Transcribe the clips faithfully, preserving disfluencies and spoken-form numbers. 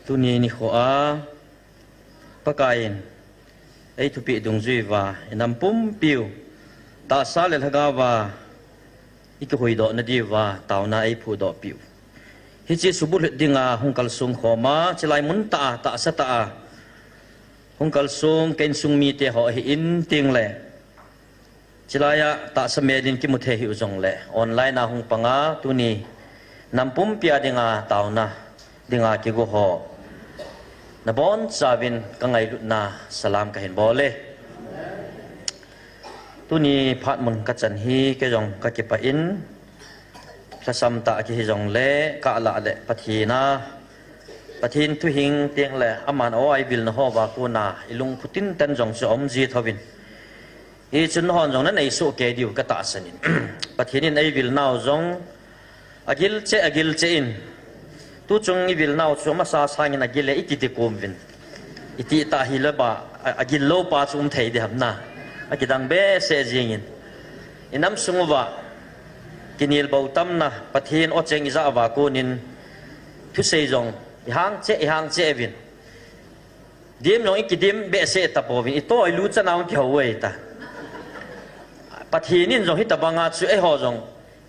Tuni nikho a Pakaiyin ei thupeh dungjui uva, i nam pumpiu tahsa le lhagao va i kihuhdoh nadiu va taona ei phudoh piu. Hiche subulhit dinga hung kalsong khoma, chilai mun tah a, tahsa tah a hung kalsong ka insung mite ho ahin teng le, chilai a tahsa melin kimu thei hiu jongle, online a hung panga tuni nam pumpi a dinga taona dinga kigo ho, nabonchauvin ka ngailutna salam kahin bol e. Tuni phat mun ka chan hi kei jong ka kipah in, lhasam tah kihi jongle, ka lah le Pathen a, Pathen thuhing teng le, aman o ei vilna ho va kona i lungphu tintan jong chu aum ji thouvin. Hichun nahon jong na nei soh kei diu ka tahsan in. Pathen in ei vilnau jong agil cheh, agil cheh in. Tuchung i vilnau chu amasa sangin agil e i ti ti kum uvin. I ti tah hile ba, a, agil lou pa chu um thei di ham na. Akidang behseh jingin. I nam sung uva kinel bou tamna, Pathen o cheng i jah uva konin thusei jong i hang cheh, i hang cheh uvin. Dim jong i kidim behseh tapouvin, i to i lu chana hung kihou e ta. Pathen in jong hitabanga chu eiho jong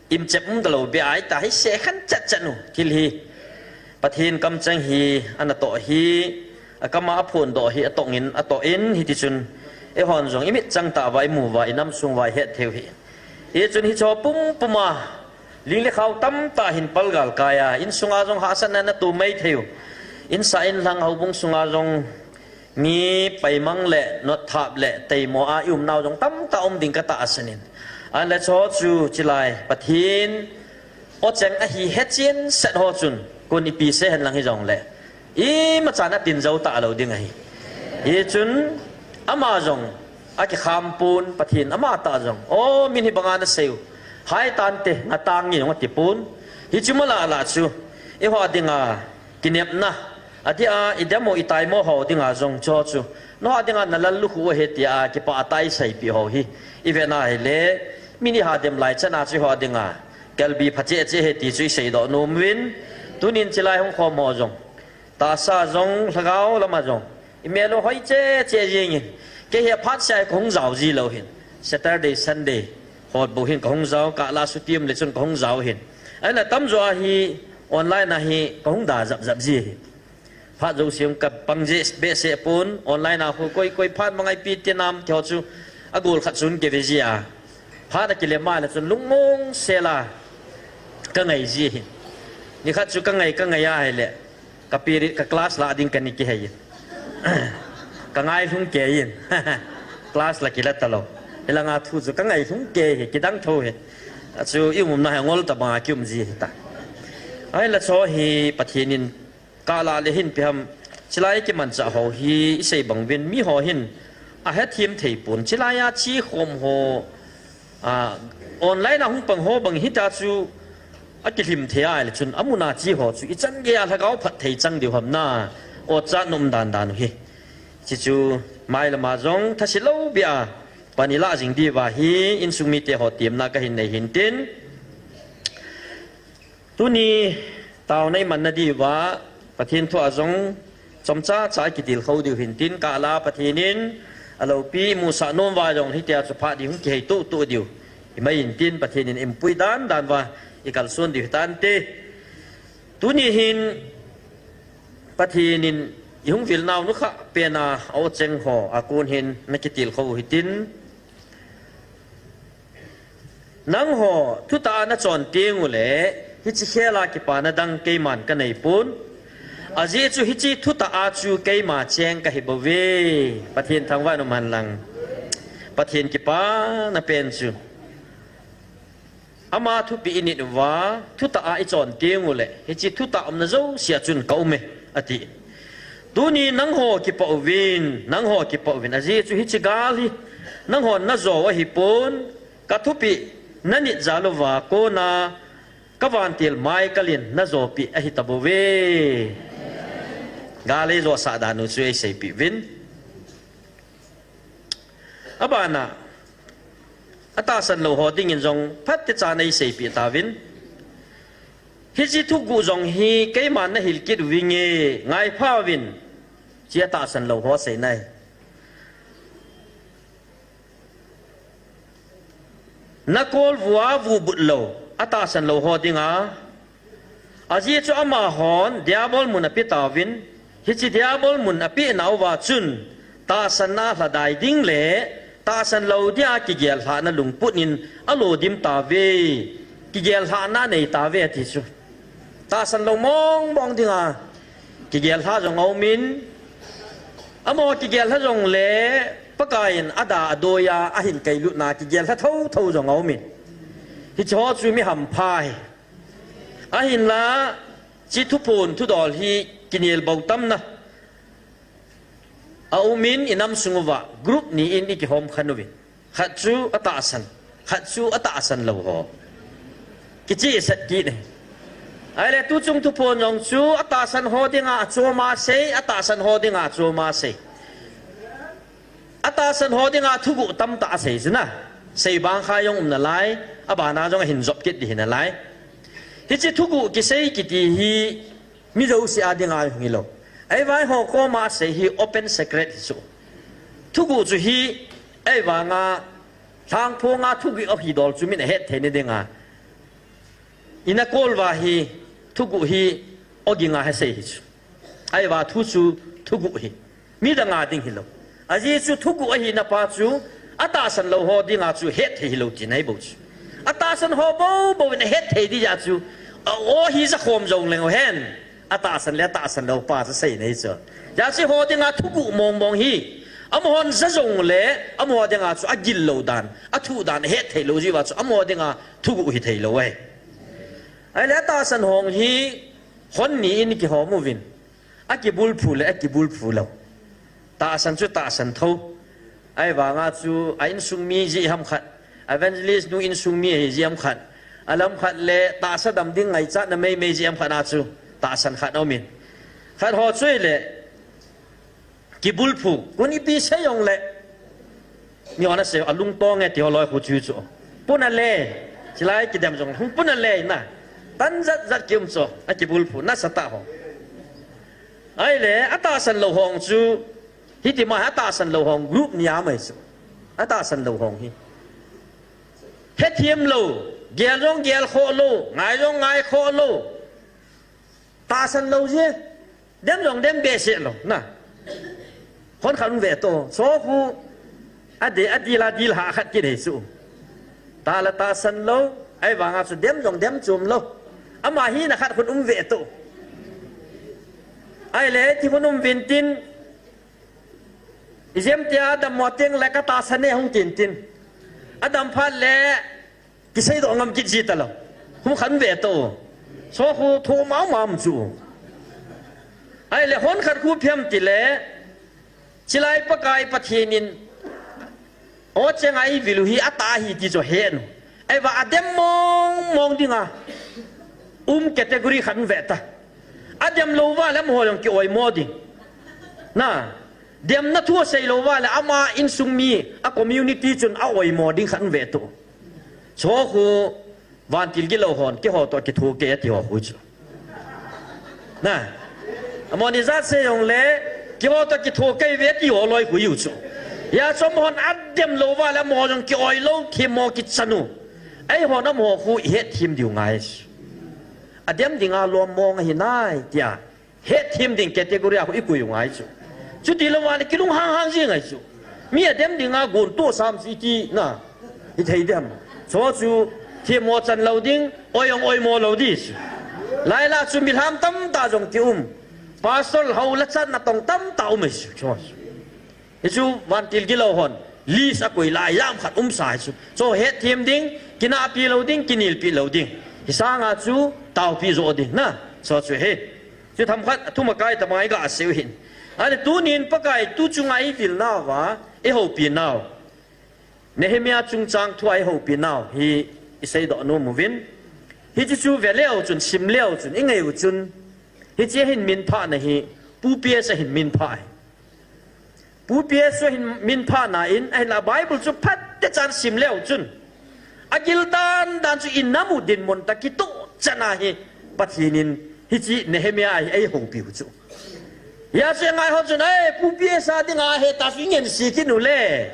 imchep um talou beh ahi ta, hi se khan chat chat u thil hi. Pathen kamcheng hi, ana toh hi, akam a aphondoh hi, atong in, atoh in, hitichun eihon jong i mit chang tah uva, i mu uva, i nam sung uva i het thei u hi. Hichun hiche ho pumpum a, ling le khao tamtah hin palgal kai a, insunga jong hahsatna na to mai thei u. Insung inlang houbung sunga jong mi paimang le notthap le teimo a i umnau jong tamtah um ding ka tahsan in. Ahinla hiche ho chu chilai Pathen o cheng ahi hechen set ho chun, kon ipi sei hen lang hijongle, imachan atin jou talou ding ahi. Hichun ama jong akikham pon, Pathen ama tah jong, o, min hibanga nasei u, hai tante, nga tang nge jong ati pon. Hichu mala la chu, eiho dinga kinepna, adeh a i dem u i taimo ho dinga jong chu chu, nangho dinga na lallukhuh u ahi tia kipah tah a i seipeh ho hi i vet na hile, min i hadem lai chan a chu eiho dinga kelbi pha cheh cheh ahi ti chu i seidoh nom uvin. Tunin chilai hung khom ho jong, tahsa jong, lhagao lama jong, i mel u hoi cheh cheh jingin, kei hi aphat seh a ka hung jao ji lou hin, Saturday, Sunday hol bou hin ka hung jao, ka la suti um le chun ka hung jao hin. Ahinla tamjo a hi online a hi ka hung da jap jap ji hi. Phat jouse ka pang ji behseh pon, online a khu koi koi phat mangai pi ti nam ti ho chu, agol khat chun kei ve ji a. Phat akile ma le chun lungmong sel a ka ngai ji hi. Nikhat chu ka ngai, ka ngai ahile, ka period, ka class la ding ka ni kihei in. Ka ngai lhung kei in. Class la kila talou. Hilanga thu chu ka ngai lhung kei hi, kidang tho hi. Achu i umna hi ngol tabanga ki um ji hi ta. Ahinla hiche ho hi Pathen in ka lah le hin ipi ham, chilai kimanchah ho hi i sei bang uvin, mi ho hin ahethem thei pon, chilai a che khom ho, a, online a hung pang ho bang hita chu akilhim thei ahile chun, amun a che ho chu ichan gei a lhagao phat thei chang diu ham na, o cha nom dan dan u hi. Hichu mailama jong thase lou bia pan i lah jing diuva hi insung mite ho temna kahin nei hin tin. Tuni taona i man nadiuva, Pathen thu a jong chomcha cha i kitilkhou diu hin tin, ka la Pathen in aloupi i musah nom uva jong hitia chu phat ding hung kihei tuh tuh diu i mai in tin, Pathen in eipui dan dan uva i kalson diu hitante. Tuni hin Pathen in i hung vilnau nukhah pen a o cheng ho a kon hin na kitilkhou u hitin. Nangho thutah a na chon teng u le, hiche khel a kipana dang keiman ka nei pon. Ajeh chu hiche thutah a chu keima cheng ka hi bou ve. Pathen thangvah in um hen lang. Pathen kipana pen chu, ama thupeh i nit uva, thutah a i chon teng u le, hiche thutah umna jouse a chun ka um e, ati. Tuni nangho kipah uvin, nangho kipah uvin. Ajeh chu hiche gal hi nanghon na jo u ahi pon, ka thupeh na nit jal uva kona ka vantil mai kalin na jopeh ahi tabou ve. Gal ei josah dan u chu ei seipeh uvin. Abana, atahsan lou ho dingin jong phat techa nei seipeh tauvin. Hiche thuguh jong hi keiman nahil kit uvinge, ngaipha uvin. Chia tahsan lou ho seinai. Nakolvua vubut lou, atahsan lou ho dinga. Ajeh chu amahon diabol mun ape tauvin, hiche diabol mun apehnauva chun, tahsanna lhadai ding le tahsan lou dia kigel lhahna lungput in alo dim tauve, kigel lhahna nei tauve ati chu. Tahsan lou mong mong dinga, kigel lha jong aumin, amaho kigel lha jongle, Pakaiyin ada adoiya, ahin kailutna, kigel lha thotho jong aumin. Hiche ho chu mi hampha ahi. Ahinla, hiche thuphon thudol hi kinel bou tamna aumin, inam sung uva, group ni in ikihom khan uvin. Khat chu atahsan, khat chu atahsan lou ho. Kichehsah kit e. Ahile tuchung thuphon jong chu atahsan ho dinga achom asei, atahsan ho dinga achom asei. Atahsan ho dinga thuguh tamtah asei chu na. Sei bang kha jong um nalai, abana jong ahin jop kit ding hi nalai. Hiche thuguh kisei kiti hi mi jouse a dinga hung hilou. Eivang ho koma asei hi open secret hi chu. Thuguh chu hi, eivanga lhangphonga thuguh ahidol chu min ahet theina dinga. Inakolva hi, thuguh hi, oginga hesei hi chu. Ahivang thu chu thuguh hi. Midanga ding hilou. Ajeh chu thuguh ahina pa chu, atahsan lou ho dinga chu hetthei hilou tina ahibou chu. Atahsan ho bou bou in ahetthei ding jeh chu, a-o hi jakhom jongleng uhen. Atahsan le atahsan lou pa chu seina hi chu. Hijeh chun ho dinga thuguh mong mong hi. Amahon ja jongle, amaho dinga chu agil lou dan, athu dan, ahetthei lou jeh uva chu, amaho dinga thuguh hithei lou ahi. Ahile atahsan ho hi, hon ni in kihom uvin. Akibulphu le akibulphu lou. Tahsan chu tahsan tho. Ahivanga chu a insung mi jeh ham khat. Evangelist nu insung mi ahi jeh ham khat. Alam khat le tahsa dam ding ngaichatna meimei jeh ham khat a chu tahsan khat aumin. Khat ho chu ahile kibulphu. Kon ipi sei jongle. Mi hon asei, alungtong e ti ho loi khu chu chu. Puna le. Chilai kidem jong. Hung puna le na. Tan jat jat kium chu. Akibulphu. Nasatah ho. Ahile, atahsan lou ho chu. Hitima atahsan lou ho group ni a mai chu. Atahsan lou ho hi. Hethem lou. Gel jong gel khoh lou. Ngai jong ngai khoh lou. Tahsan lou jeh. Dem jong dem behseh lou, na. Hon khat um ve to. Chu khu, ade, adil a dil ha khat kinei chu. Tah le tahsan lou, ahivanga chu dem jong dem chom lou. Ama hina khat khun um ve to. Ahile, ti khun um vin tin. Ijemtia adam mo teng le katahsan e hung tin tin. Adam phat le, kiseidoh ngam kit ji talou. Khu khan ve to. Chu khu thu mama um chu. Ahile hon khat khu phiam tile. Chilai Pakai Pathen in. O chenga ivil u hi atah hi ti chu hen. Ahivang adem mong mong dinga. Um category khan ve ta. Adem lou uva le amaho jong ki-oimo ding. Na. Demna thu asei lou uva le ama insung mi a community chun a-oimo ding khan ve to. Chu khu vantil gilou hon, keiho toh kitho kei ati ho khu chu. Na. Amahon ijat sei jongle, keiho toh kitho kei ve ti ho loi khu u chu. Hijeh chun amahon adem lou uva le amaho jong ki-oi lou, themmo kichan u. Eihon amaho khu ihet them diu ngai chu. Adem dinga lom mong ahi nai, tia. Hetthem ding category a khu ikoi u ngai chu. Chuti lou vale kilung hang hang ji ngai chu. Mi adem dinga gon toh sam chu iti na. Ithei dem. Chu chu themmo chan lou ding, oi ong oimo lou di chu. Laila chu milham tamtah jong kium. Pastor ho la chan natong tamtah um e chu. Chu. Hichu vantil gilou hon, list akoi lai jam khat umsa hichu. Chu hetthem ding, kinahpi lou ding, kinelpi lou ding. Hisanga chu taopi jo ding na. Chu chu hi. Chu themkhat, thum akai tamai gasei u hin. Ahile tunin Pakai tu chunga ivil nauva, ihoupi nau. Nehemiah chungchang thua ihoupi nau hi iseidoh nom uvin. Hichu chu veleu chun, simleu chun, ingei u chun. Hiche hin minphah na hi, Pu P S a hin minphah hi. Pu P S chu hin minphah na in, ahinla Bible chu phatechan simleu chun. Agil dan dan chu inam u dinmun tah kitoh chan ahi. Pathen in hiche Nehemiah a hi eihoupiu chu. Hijeh chun ngai ho chun, ei, Pu P S a dinga hi ta chu ngen si kinu le.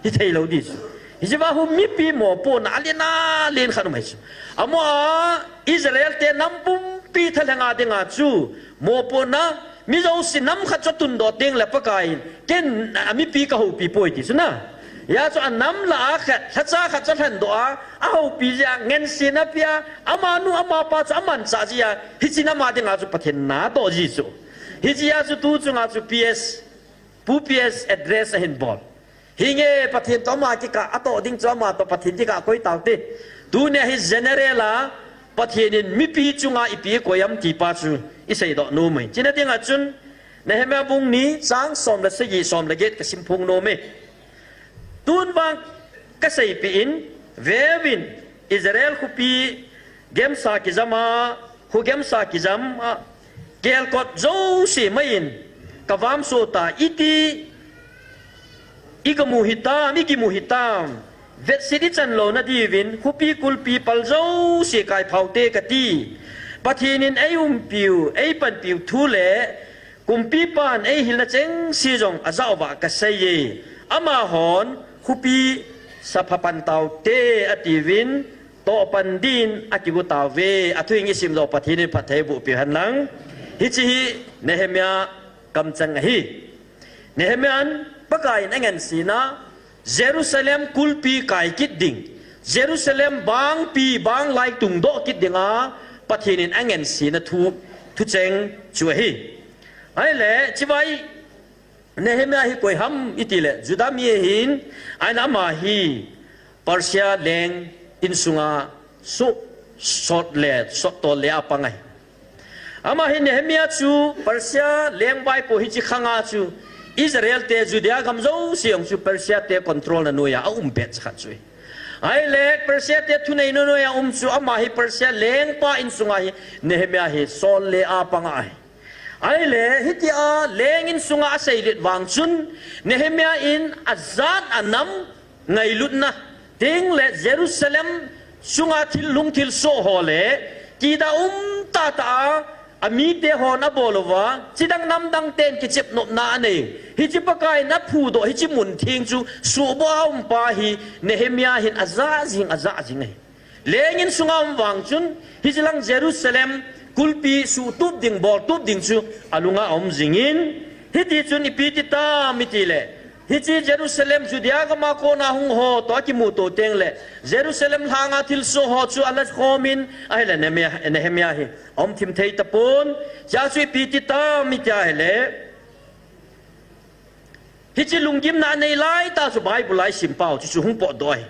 Hithei lou di chu. Hiche va hu mipi mopohna alen alen khat um ahi chu. Amaho a Israel te nam pumpi thalheng a dinga chu mopohna mi jouse nam khat chu tundoh tengle Pakai in ken amipi kahoupi poi ti chu na. Hijeh chun anam lah a khat, lhacha khat chu alhendoh a, ahoupi jeh a, ngensen apeh a, amanu amapa chu amanchah jeh a, hiche nam a dinga chu Pathen in atoh ji chu. Hijeh a chu tu chunga chu P S, Pu P S address ahin bol. Hinge Pathen toh ama kikah, atoh ding chu ama toh Pathen kikah koi taute. Tunia hi general a, Pathen in mipi chunga ipi eikoi ham ti pa chu iseidoh nom e. Chuna dinga chun, Nehemiah bung ni chang som le sagi, som le get kasim phong nom e. Tun vang kaseipeh in, veuvin, Israel khopi gemsa kijam a, kho gemsa kijam a, kelkot jouse mei in kavamsoh ta, iti ikimu hitam, ikimu hitam, vetsah ichan louna diuvin, khopi kulpi pal jouse kaiphaute kati. Pathen in eiumpiu, eipanpiu thu le, kumpipan eihilna chengse jong ajah uva kaseiye. Amahon khopi sapha pan taute atiuvin, tohpan din akigo tauve. Athu in isimdoh Pathen in phattheiboh peh hen lang. Hiche hi Nehemiah kamcheng ahi. Nehemiah in Pakai in angensen a, Jerusalem kulpi kai kit ding, Jerusalem bangpi banglai tungdoh kit dinga Pathen in angensen a thu, thucheng chu ahi. Ahile, chuvang Nehemiah hi koi ham itile, Judah mi ahin, ahile ama hi Persia leng insunga soh, sot le, sottol le a pang ahi. Ama hi Nehemiah chu Persia leng vaipo hiche khanga chu Israel te Judea gam jouse jong chu Persia te control na noiya aum pet khat chu ahi. Ahile Persia te thuneina noiya um chu ama hi Persia lengpa insunga hi Nehemiah hi sol le a pang ahi. Ahile hitia leng insunga aseilet vang chun Nehemiah in ajat anam ngailutna tengle Jerusalem sunga thil lhung thilsoh ho le kida um tahtah a, amite hon abol uva, chidang namdang ten kichep nopna anei. Hiche Pakai in aphudoh hiche mun theng chu suhboh a um pa hi Nehemiah hin ajah jing, ajah jing ahi. Leng insunga um vang chun, hiche lang Jerusalem kulpi suhtup ding, boltup ding chu alunga aum jingin, hiti chun ipi ti tam itile, hiche Jerusalem Judea gama kona hung ho toh akimuto tengle, Jerusalem lhanga thilsoh ho chu ala khomin, ahile Nehemiah, Nehemiah hi aum thim thei tapon. Chua chu ipi ti tam iti ahile, hiche lunggimna anei laitah chu Bible a isim pau chu, chu hung potdoh ahi.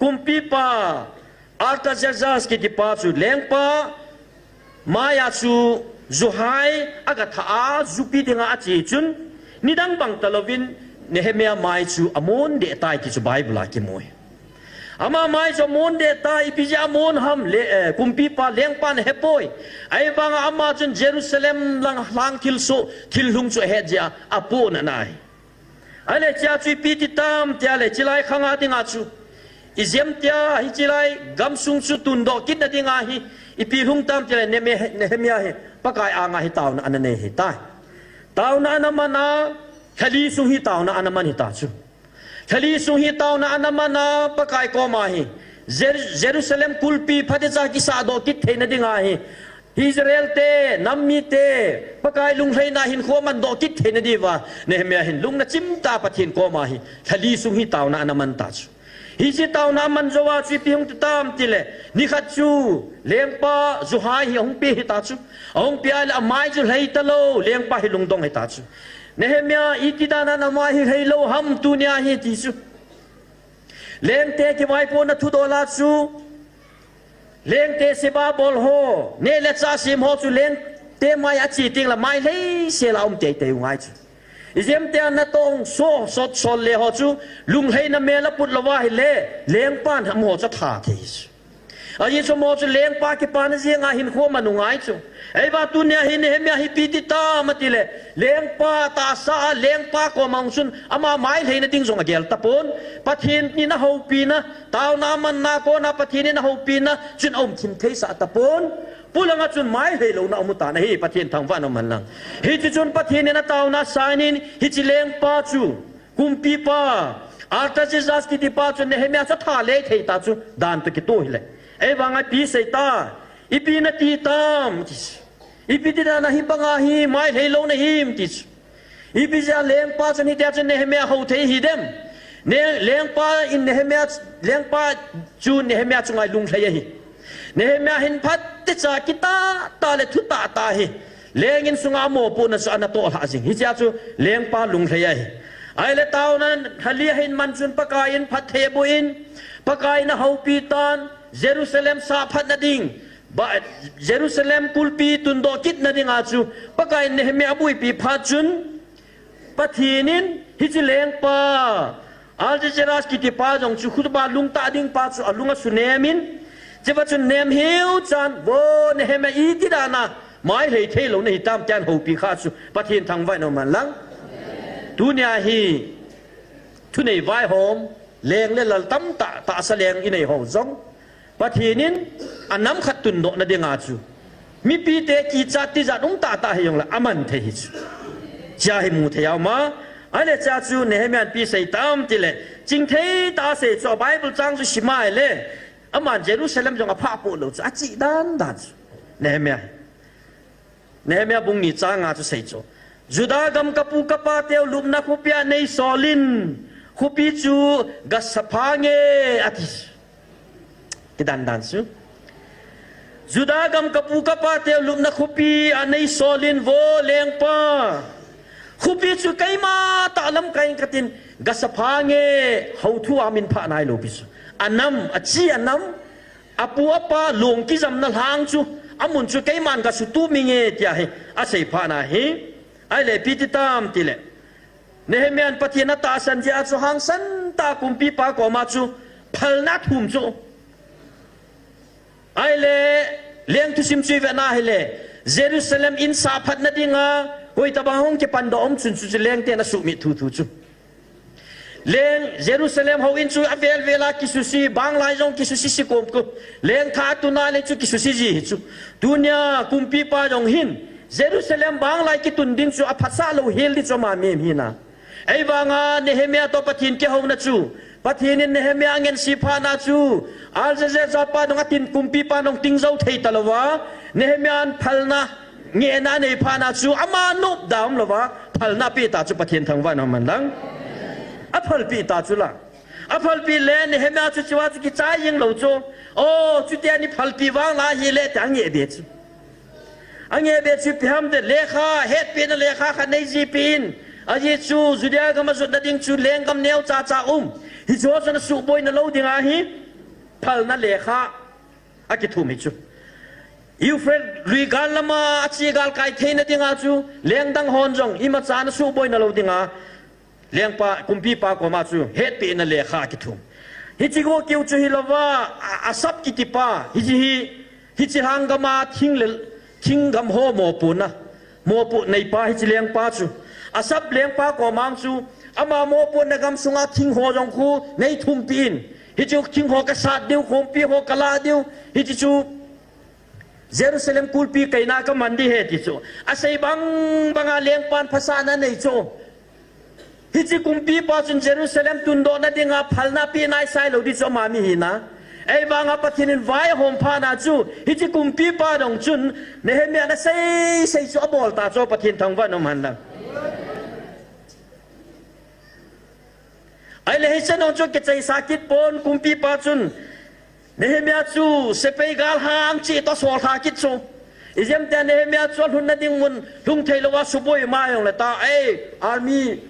Kumpipa Artaxerxes kitipa chu lengpa maiya chu juhai aga thah a, jupi dinga ache chun, nidang bang talouvin Nehemiah mai chu amon deh tai ti chu Bible a kimu ahi. Ama mai chu amon deh tai, ipi jeh a amon ham le, eh, kumpipa lengpan ahepoi. Ahivanga ama chun Jerusalem lang lhang thilsoh, thil lhung chu ahet jeh a, apohna ahi. Ahile chua chu ipi ti tam itile, chulai khanga dinga chu, ijemtia hiche lai gamsung chu tundoh kitna dinga hi ipi lhung tam itile, Nehemi-, Nehemiah hi Pakai anga hi taona ana nei ahitai. Taona ana man a, lhali sung hi taona ana man ahita chu. Lhali sung hi taona ana man a, Pakai koma hi Jer-, Jerusalem kulpi phatecha kisahdoh kit theina dinga hi, Israel te, nam mite, Pakai lunglhaina hinkho amandoh kit theina diuva Nehemiah hin lungna chimtah a Pathen koma hi lhali sung hi taona ana man ta chu. Hiche taona aman jouva chu ipi hung ti tam itile, nikhat chu lengpa juhai hi ahung pe ahita chu. Ahung pe ahile amai chu lhai talou, lengpa hi lungdong ahita chu. Nehemiah, iti dan a namai hi lhai lou ham tunia hi ti chu. Lengte kivaipohna thudoh la chu, lengte seba bol ho, neh le chah sem ho chu lengte mai a che tengle mai lheisel a um teitei u ngai chu. Ijemtia natong soh, sotsol le ho chu lunglhaina mel aput louva ahile, lengpan amaho chu atha thei chu. Ajeh chu amaho chu lengpa kipana jenga hinkho aman u ngai chu. Ahivang tunia hi Nehemiah hi ipi ti tam itile, lengpa tahsa a, lengpa koma hung chun ama mai lheina ding jong agel tapon. Pathen in ahoupina, taona amanna kona Pathen in ahoupina chun aum thim theisah tapon. Pulanga chun mailhei louna amu tan ahi, Pathen thangvahna um hen lang. Hiti chun Pathen in ataona sign in, hiche lengpa chu, kumpipa, Artaxerxes kitipa chu Nehemiah chu atha lei thei ta chu, dan toh kitoh hile. Ahivanga ipi sei ta, ipi nati tam, ti chu. Ipi ti dan a hibanga hi mailhei lou nahim, ti chu. Ipi jeh a lengpa chun hitia chun Nehemiah hou thei hidem. Ne, lengpa in Nehemiah, lengpa chu Nehemiah chunga lunglhai ahi. Nehemiah hin phatecha kitah tah le thu tah tah hi leng in sunga amopohna chu ana toh lhah jing. Hichea chu lengpa lunglhai ahi. Ahile taona lha li ahin man chun Pakai in phatthei aboh in, Pakai in ahoupi tan, Jerusalem sahphatna ding, ba, Jerusalem kulpi tundoh kitna dinga chu Pakai in Nehemiah abuipi phat chun, Pathen in hiche lengpa, Artaxerxes kitipa jong chu khutupa lungtah ding pa chu alung asunem in, chua chun nem heu chan, vo Nehemiah, iti dan a mailhei thei lou nahi tam, tin ahoupi kha chu Pathen thangvahna um hen lang. Tunia hi thunei vaihom, leng le lal tamtah, tahsa leng inei ho jong, Pathen in anam khat tundohna dinga chu mipite kichat tijat um tah tah hijongle aman thei hi chu. Chea hi mu thei a um a. Ahile chea chu Nehemiah in ipi sei tam tile, chingthei tah a sei chu, Bible chang chu sim a ahile, aman Jerusalem jong aphah poh lou chu, achih dan dan chu. Nehemiah hi. Nehemiah bung ni chang nga chu sei chu, Juda gam kapu kapateu lupna khopi a neisol in, khopi chu gasapha nge, ati. Kidan dan chu. Juda gam kapu kapateu lupna khopi a neisol in vo lengpa, khopi chu keima tah lamkai in katin, gasapha nge, hou thu a min phah nailou pi chu. Anam, achi anam, apu apa long kijamna lhang chu, amun chu keiman gasutup inge, tia hi asei phat na hi. Ahile ipi ti tam tile, Nehemiah in Pathen atahsan jeh a chu hangsan tah a kumpipa koma chu phalna athum chu. Ahile, leng thusim chu ivet na hile, Jerusalem in sahphatna dinga, koi tobang hung kipandoh um chun chu, chu lengten asuhmit thuthu chu. Leng Jerusalem houin chu avel vel a kisuse, banglai jong kisuse se kom kom. Lengtha atun a le chu kisuse ji hi chu. Tunia kumpipa jong hin Jerusalem banglai kitun ding chu aphatsah lou hel ding chu ama mem hina. Ahivanga Nehemiah toh Pathen kihouna chu, Pathen in Nehemiah angense phat na chu, Artaxerxes pa jong atin, kumpipa jong ting jou thei talouva, Nehemiah in phalna ngehna anei phat na chu, ama nopda umlouva, phalna apeh ta chu, Pathen thangvahna um hen lang. Aphalpeh ta chu la. Aphalpeh le Nehemiah chu chua chu kichai jeng lou chu. O, chutia nei phalpeh vang la hile, tia angeh be chu. Angeh be chu ipi ham tile lekha, hetpehna lekha khat nei jipeh in. Ajeh chu Judea gam ajotna ding chu lenggam neocha cha um. Hicheho chun asuhboina lou dinga hi phalna lekha akithum hi chu. Euphrates lui gal lama ache galkai theina dinga chu lengdang hon jong imacha asuhboina lou dinga lengpa, kumpipa koma chu hetpehna lekha akithum. Hiche go keu chu hilouva, A-, Asaph kitipa, hiche hi, hiche lhang gama thing le, thing gam ho mopohna, mopoh neipa hiche lengpa chu. Asaph lengpa koma chu, ama mopohna gam sunga thing ho jong khu nei thumpeh in. Hiche thing ho kasat diu, khompi ho kalah diu, hiche chu Jerusalem kulpi kaina kaman ding ahi ti chu asei bang banga lengpan phasahna anei chu. Hiche kumpipa chun Jerusalem tundohna dinga phalna apeh naisai lou ding chu ama mihina. Ahivanga Pathen in vaihom phat na chu, hiche kumpipa jong chun Nehemiah in asei sei chu abol ta chu, Pathen thangvahna um hen lang. Ahile hichan jong chu kichaisa kit pon, kumpipa chun Nehemiah chu sepai galhang cheh toh asol lha kit chu. Ijemtia Nehemiah chu alhunna ding mun lhung thei louva suboi ma jongle ta, ei, army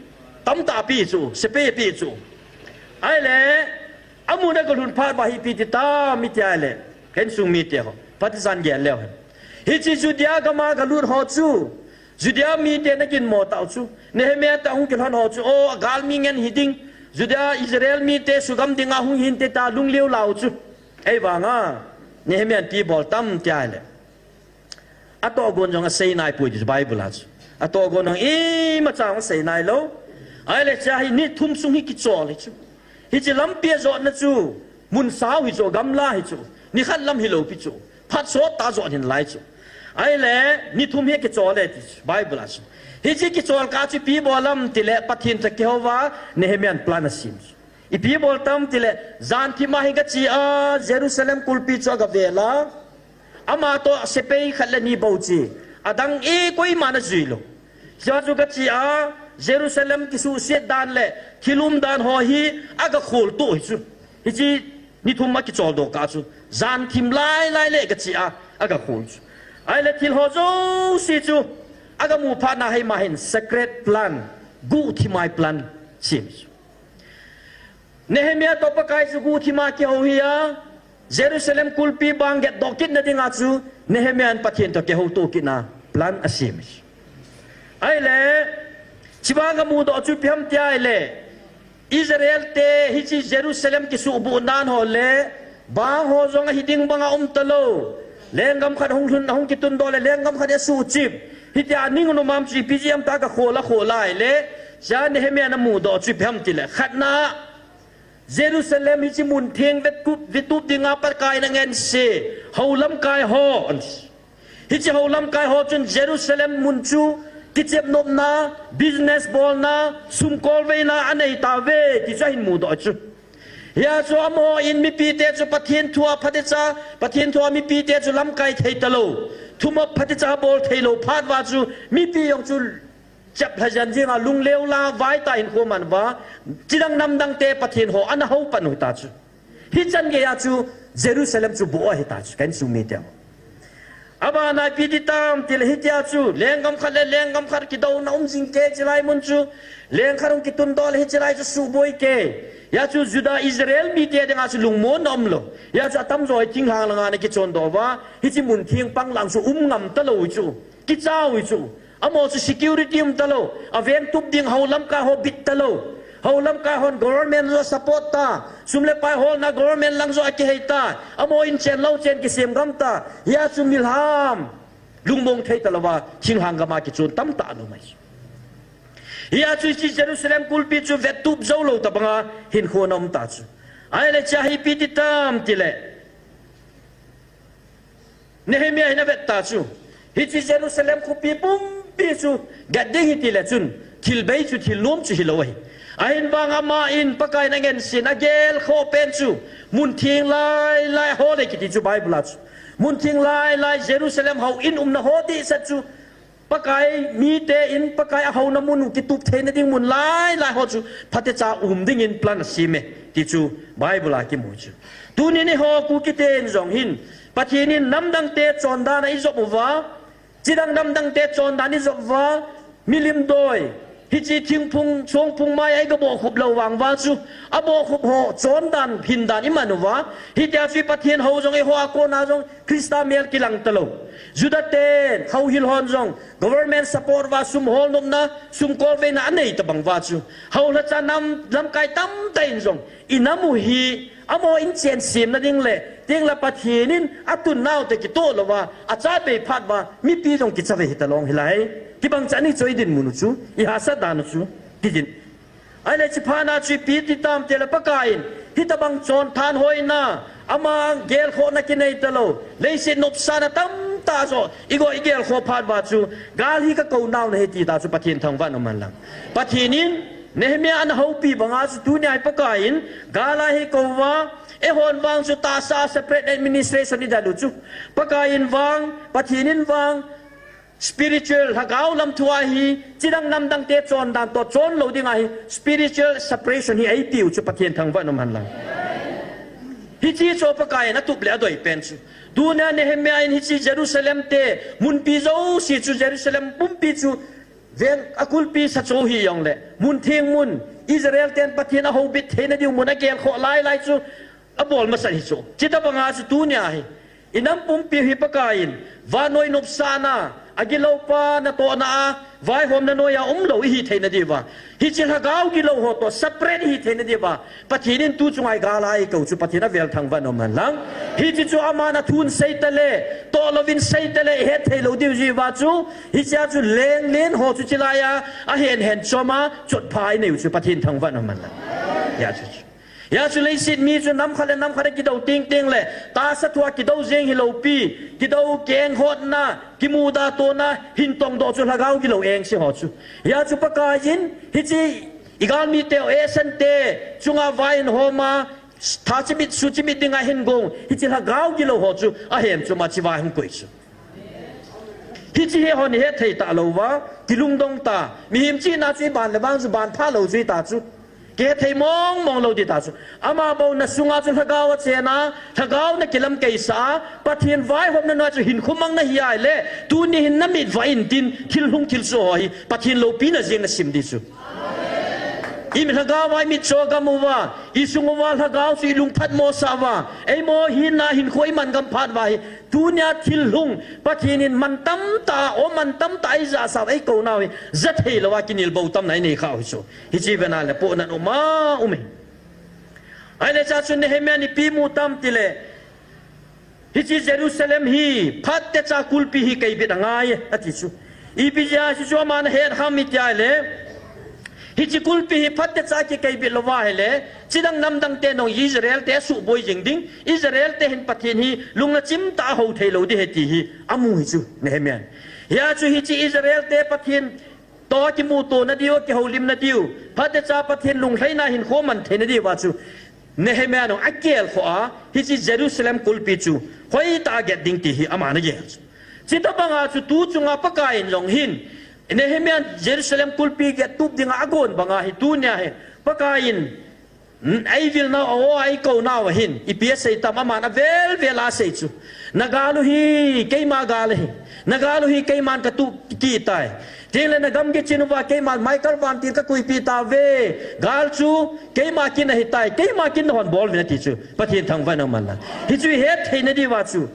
tamtah ape chu, sepai ape chu. Ahile, amun a galhun phat uva hi ipi ti tam iti ahile, insung mite ho, Pathen in gel leu hen. Hiche Judea gama galut ho chu, Judea miten aginmo tau chu, Nehemiah toh hung kilhon ho chu, o, galmi ngen hiding, Judea, Israel mite sugam dinga hung hinte tia lunglhai lou chu. Ahivanga Nehemiah in ipi bol tam tia ahile, atohgon jong asei naipoi ti chu Bible a chu. Atohgon jong imacha asei nailou. Ahile chea hi ni thum sung hi kichol hi chu. Hiche lampi ajotna chu mun sao hi chu, gamla hi chu. Nikhat lam hilou pi chu. phat sot ta jo hin lai chu. Ahile, ni thum hi kichol e ti chu, Bible a chu. Hiche kichol kah chu ipi bol ham tile, Pathen toh kihou va, Nehemiah in plan asem chu. Ipi bol tam tile, jan thim a hi gache a, Jerusalem kulpi chu aga vel a. Ama toh sepai khat le ni bou che. Adang e koiman ajui lou. Chua chu gache a, Jerusalem kisuhset dan le thil um dan ho hi aga khol to hi chu. Hiche ni thum a kichol doh kah chu. Jan thim lai lai le gache a, aga khol chu. Ahile thil ho jouse chu. Aga mu phat na hi ma hin secret plan. Guhthima plan. Sem chu. Nehemiah toh Pakai chu guhthima kihou hi a, Jerusalem kulpi bang get doh kit na dinga chu, Nehemiah in Pathen toh kihou to kit na plan asem. Ahile, chibang a mudoh chu ipi ham tia ahile, Israel te hiche Jerusalem kisuhbuh nan ho le, bang ho jong ahi ding banga um talou. Lenggam khat hung lhun, hung kitundoh le, lenggam khat asuhchip. Hitia ning um am chu ipi jeh ham tia aga khol a khol a ahile, Cha Nehemiah in amudoh chu ipi ham tile, khatna, Jerusalem hiche mun theng vetup, vetup dinga Pakai in angense, hou lamkai ho. Hiche hou lamkai ho chun Jerusalem mun chu kichep nopna, business bolna, sum kolveina anei tauve, ti chu ahin mudoh chu. Hia chu amaho in mipite chu Pathen thua phatecha, Pathen thua mipite chu lamkai thei talou. Thumop phatecha bol thei lou phat uva chu mipi jong chu chep lha jan jinga lungleu la vai ta hinkho man uva, chidang namdang te Pathen ho ana hou pan u hita chu. Hichan geiya chu Jerusalem chu boh ahita chu, ka insung mite ho. Abana ipi ti tam tile hitia chu, lenggam khat le lenggam khat kidouna um jing kei chilai mun chu, leng khat hung kitundoh le hiche lai chu suboi kei. Hia chu Judah Israel mite dinga chu lungmonna umlou. Hia chu atamjo hi thinglhang langa ana kichondoh uva, hiche mun theng pang lang chu um ngam talou chu, kicha u chu. Amaho chu security um talou, aveng tup ding hou lamkai ho bit talou. Hou lamkai hon government joh support ta, sum le pai holna government lang joh akihei ta, amaho in chen lou chen kisem gam ta, hia chu milham lungmong thei talouva, thinglhang gama kichon tamtah ana um ahi. Hia chu hiche Jerusalem kulpi chu vettup jou lou tobanga hinkho ana um ta chu. Ahile chea hi ipi ti tam tile, Nehemiah hin avet ta chu. Hiche Jerusalem khopi pumpi chu gat ding hiti le chun, thil bei chu thil nom chu hilou ahi. Ahin vang ama in Pakai in angensen agelkhoh pen chu, mun theng lai lai ho le kiti chu Bible a chu. Mun theng lai lai Jerusalem houin umna ho dehset chu, Pakai mite in Pakai ahouna mun u kitup theina ding mun lai lai ho chu phatecha um dingin plan asem e, ti chu Bible a kimu chu. Tuni ni ho Kuki ten jong hin, Pathen in namdang te chondan a ijop uva, chidang namdang te chondan ijop uva, milim doi, hiche thingphung, songphung mai a iga bohkhup lou vang uva chu, abohkhup ho chondan, hindan iman uva, hitia chu Pathen hou jong eiho a kona jong, Christa mel kilang talou. Judah ten, houhil hon jong, government support uva sum hol nopna, sum kolveina anei tobang uva chu. Houlhacha nam, lamkai tamtah in jong, inam u hi, amaho in chen semna ding le, tengle Pathen in atun nau te kitoh louva, achat bei phat uva, mipi jong kicha ve hita long hilai. Kibang chan i choi dinmun u chu, ihahsat dan u chu, kijin. Ahile chuphat na chu ipi ti tam tile Pakai in, hitobang chonthan hoina, ama gelkhohna kinei talou, leiset nopsahna tamtah joh, igo igelkhoh phat uva chu, gal hi kakou nau nahi ti ta chu Pathen thangvah in um hen lang. Pathen in, Nehemiah ana houpi banga chu tunia hi Pakai in, gal a hi kou uva, eihon vang chu tahsa separate administration idel u chu. Pakai in vang, Pathen in vang, spiritual lhagao lam thu a hi, chidang namdang te chondan toh chon lou ding a hi, spiritual separation hi eipe u chu Pathen thangvah in um hen lang. Hiche chu Pakai in atup le adoi pen chu. Tunia Nehemiah in hiche Jerusalem te, munpi jouse chu Jerusalem pumpi chu, veng akulpi sa chu hijongle, mun theng mun, Israel ten Pathen ahoubit theina diu mun agelkhoh lai lai chu, abol masat hi chu. Chutobanga chu tunia hi, inam pumpi hi Pakai in, vannoi nopsahna, agilou pa natohna a, vaihomna noiya umlou ihi theina diuva. Hiche lhagao gilou ho toh separate ihi theina diuva. Pathen in tu chunga hi gal a eikou chu Pathen avel thangvah in um hen lang. Hiche chu aman athun sei tale, toh louvin sei tale, ihet thei lou diu jeh uva chu. Hichea chu lenglen ho chu chilai a, ahen hen chom a, chotpha inei u chu Pathen thangvah in um hen lang. Hia chu chu. Hia chu leiset mi chu nam khat le nam khat a kidou tengteng le, tahsa thua kidou jeng hilou pi, kidou keng hotna, kimuda tona, hin tongdoh chu lhagao gilou engse ho chu. Hia chu Pakaiyin, hiche igalmi te, esan te, chunga vai in homa, tha chimit, su chimit dinga hin gong, hiche lhagao gilou ho chu, ahem chu ma chi vai hung koi chu. Hiche hi hon het thei ta lou va, kilungdong ta, mihem chihna chu iban le vang chu ban pha lou chu ita chu. Kihethei mong mong lou ding ta chu. Ama bou nasunga chu lhagao achen a, lhagao nakilam keisah a, Pathen vaihomna noa chu hinkho mang nahi a ahile, tuni hin namit vah intin, thil hung thil soh ho hi, Pathen loupina jeng nasim ding chu. Imit lhagao a imit cho gam uva, isung uva lhagao chu ilungphat mosah uva, eimo hinna hinkho iman gam phat uva hi, tunia thil hung, Pathen in man tamtah, o man tamtah eijahsah u, eikou nau hi, ja thei lou a kinel bou tamna inei kha u hi chu. Hiche vena le pohnat um a um hi. Ahile cha chu Nehemiah in ipi mu tam tile, hiche Jerusalem hi phatecha kulpi hi keibit angai, ati chu. Ipi jeh a hichu aman ahet ham iti ahile, hiche kulpi hi phatecha kikeibit lou va ahile, chidang namdang te nong Israel te asuhboi jing ding, Israel te hin Pathen hi lungna chimtah a hou thei lou ding ahi ti hi amu hi chu Nehemiah in. Hia chu hiche Israel te Pathen toh kimuto nadiu, kihoulim nadiu, phatecha Pathen lunglhaina hinkho man thei nadiu va chu Nehemiah in akel khoh a, hiche Jerusalem kulpi chu hoitah a get ding ti hi aman agel chu. Chutobang a chu tu chunga Pakai in jong hin, Nehemiah in Jerusalem kulpi get tup dinga agon banga hi tunia hi, Pakai in, hmm, eivil nau, awo eikou nau ahin, ipi asei tam aman avel vel a asei chu. Nagal u hi keima gal ahi. Nagal u hi keiman katuh kit tai. Tengle nagamgi chin uva keiman Michael vantil kakoipi tauve. Gal chu keima kin ahitai. Keima kin nahon bol uvin ati chu. Pathen thangvahna um hen lang. Hichu ihet thei nadiu va chu.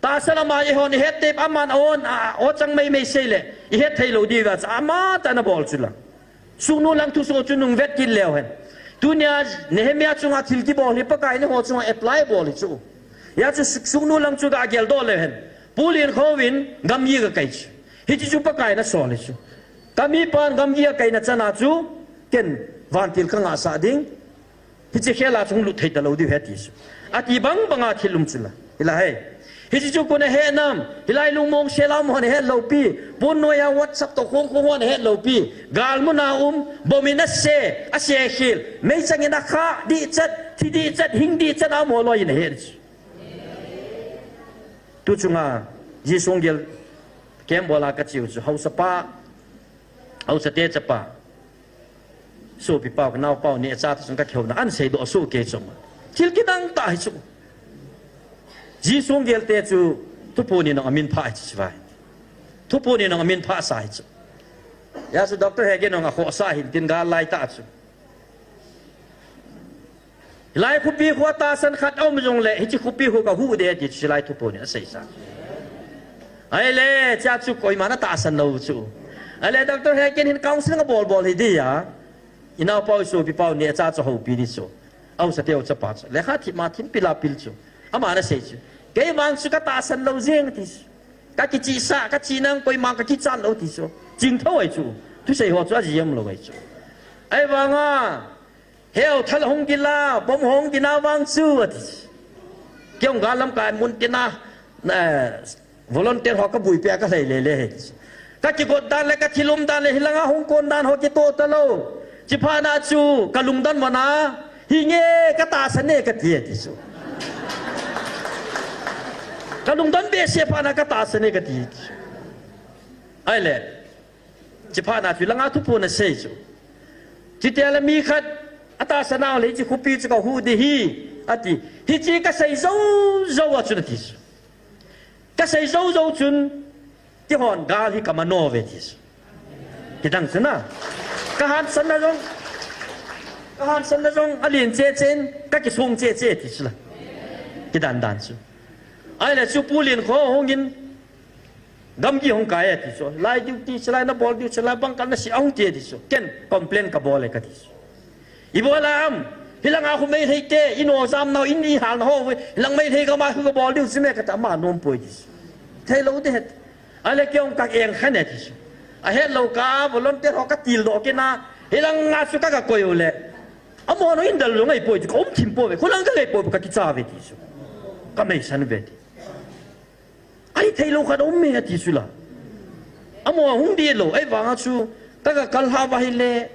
Tahsa lama ihon ihet tei aman aon a, o chang meimei seile. Ihet thei lou diu va chu. Amatah in abol chu la. Sugnu lang thusoh chu nungvet kit leu hen. Tunia Nehemiah chunga thil kibol hi Pakai in eiho chunga apply bol hi chu. Hia chu sug-, sugnu lang chu gageldoh leu hen. Pu Liankhou in gamgi gakai chu. Hiche chu Pakai in asol hi chu. Kamipan gamgi akaina chana chu ken vantil kangahsah ding. Hiche khela chu hung lut thei talou diu ahi ati chu. Ati bang banga thil um chu la. Hilai hi. Hiche chu koin ahe nam, hilai lungmong sela um hon ahet lou pi, pon noiya WhatsApp toh khong khong hon ahet lou pi, galmun a um, bomb in ase, ase khel, meichang in akha dihchat, thi dihchat, hing dihchat a um ho loi in ahet chu. Tu chunga, Jesu gel, kem bola kachiu chu, haosapa, haosate chapa. Sopipau, kanaopau neocha toh chun kakihouna, anseidoh soh kei chu. Thil kidang tah hi chu. Jesu gelte chu, Thuphon in jong amin phah hi chu vai. Thuphon in jong amin phah sa hi chu. Hia chu Doctor Hegin in jong akhohsah hin tin gal lai tah chu. Hilai khopi khu tahsan khat aum jongle, hiche khopi khu kahuh ding ati chu Silai Thuphon in asei sa. Ahile, chea chu koiman atahsan lou chu. Ahile, Doctor Hegin hin counseling abol bol hi dia. Inaopau, isopipau neocha chu houpi ding chu. Ahaosateu chapa chu. Lekha thip ma thim pila pil chu. Aman asei chu. Kei vang chu katahsan lou jeng ati chu. Kakichihsah, kachihna koiman kakichat lou ati chu. Chingthou ahi chu. Thusei ho chu aji umlou ahi chu. Ahivanga, Heo thal hung gila, bomb hung gina vang chu, ati. Kei jong gal lamkai mun tina, eh, volunteer ho kabuipi a kalhai lele hi. Kakigot dan le kathil um dan le hilanga hung kon dan ho kitoh talou. Chuphat na chu kalungdon vana, hinge katahsan e kati ati chu. Kalungdon behseh phat na katahsan e kati. Ahile. Chuphat na chu langa Thuphon in asei chu. Chutia le mi khat atahsan nau le hiche khopi chu kahuh ding ahi, ati. Hiche kasei jou jou a chun ati chu. Kasei jou jou chun, keihon gal hi kamano uve ati chu. Kidang chu na. Kahansanna jong, kahansanna jong alen cheh cheh in, kakisong cheh cheh ati chu la. Kidan dan chu. Ahile chu Pu Liankhou hung in, Gamgi hung kai ati chu. Lai diu ti chu, lai nabol diu chu, lai bangkal nasi ahung ti ati chu. Ken complain kabol e kati chu. Ibola am, hilanga khu Meitei te, ino jam nau, in ihal na ho, hilang Meitei gam a khu kabol diu chu me kati ama nom poi ti chu. Thei lou ding ahi. Ahile kei jong ka eng khan e ti chu. Ahet lou ka volunteer ho katildoh kit na, hilanga chu ka, kakoi u le. Amaho in dal jong ahipoi ti, ka um thim pouve, khulang ka ngai pouve, ka kicha ve ti chu. Ka meisan ve ti. Ahithei lou khat um e ati chu la. Amaho hung dih lou, ahivanga chu, ka ga kal lha uva ahile,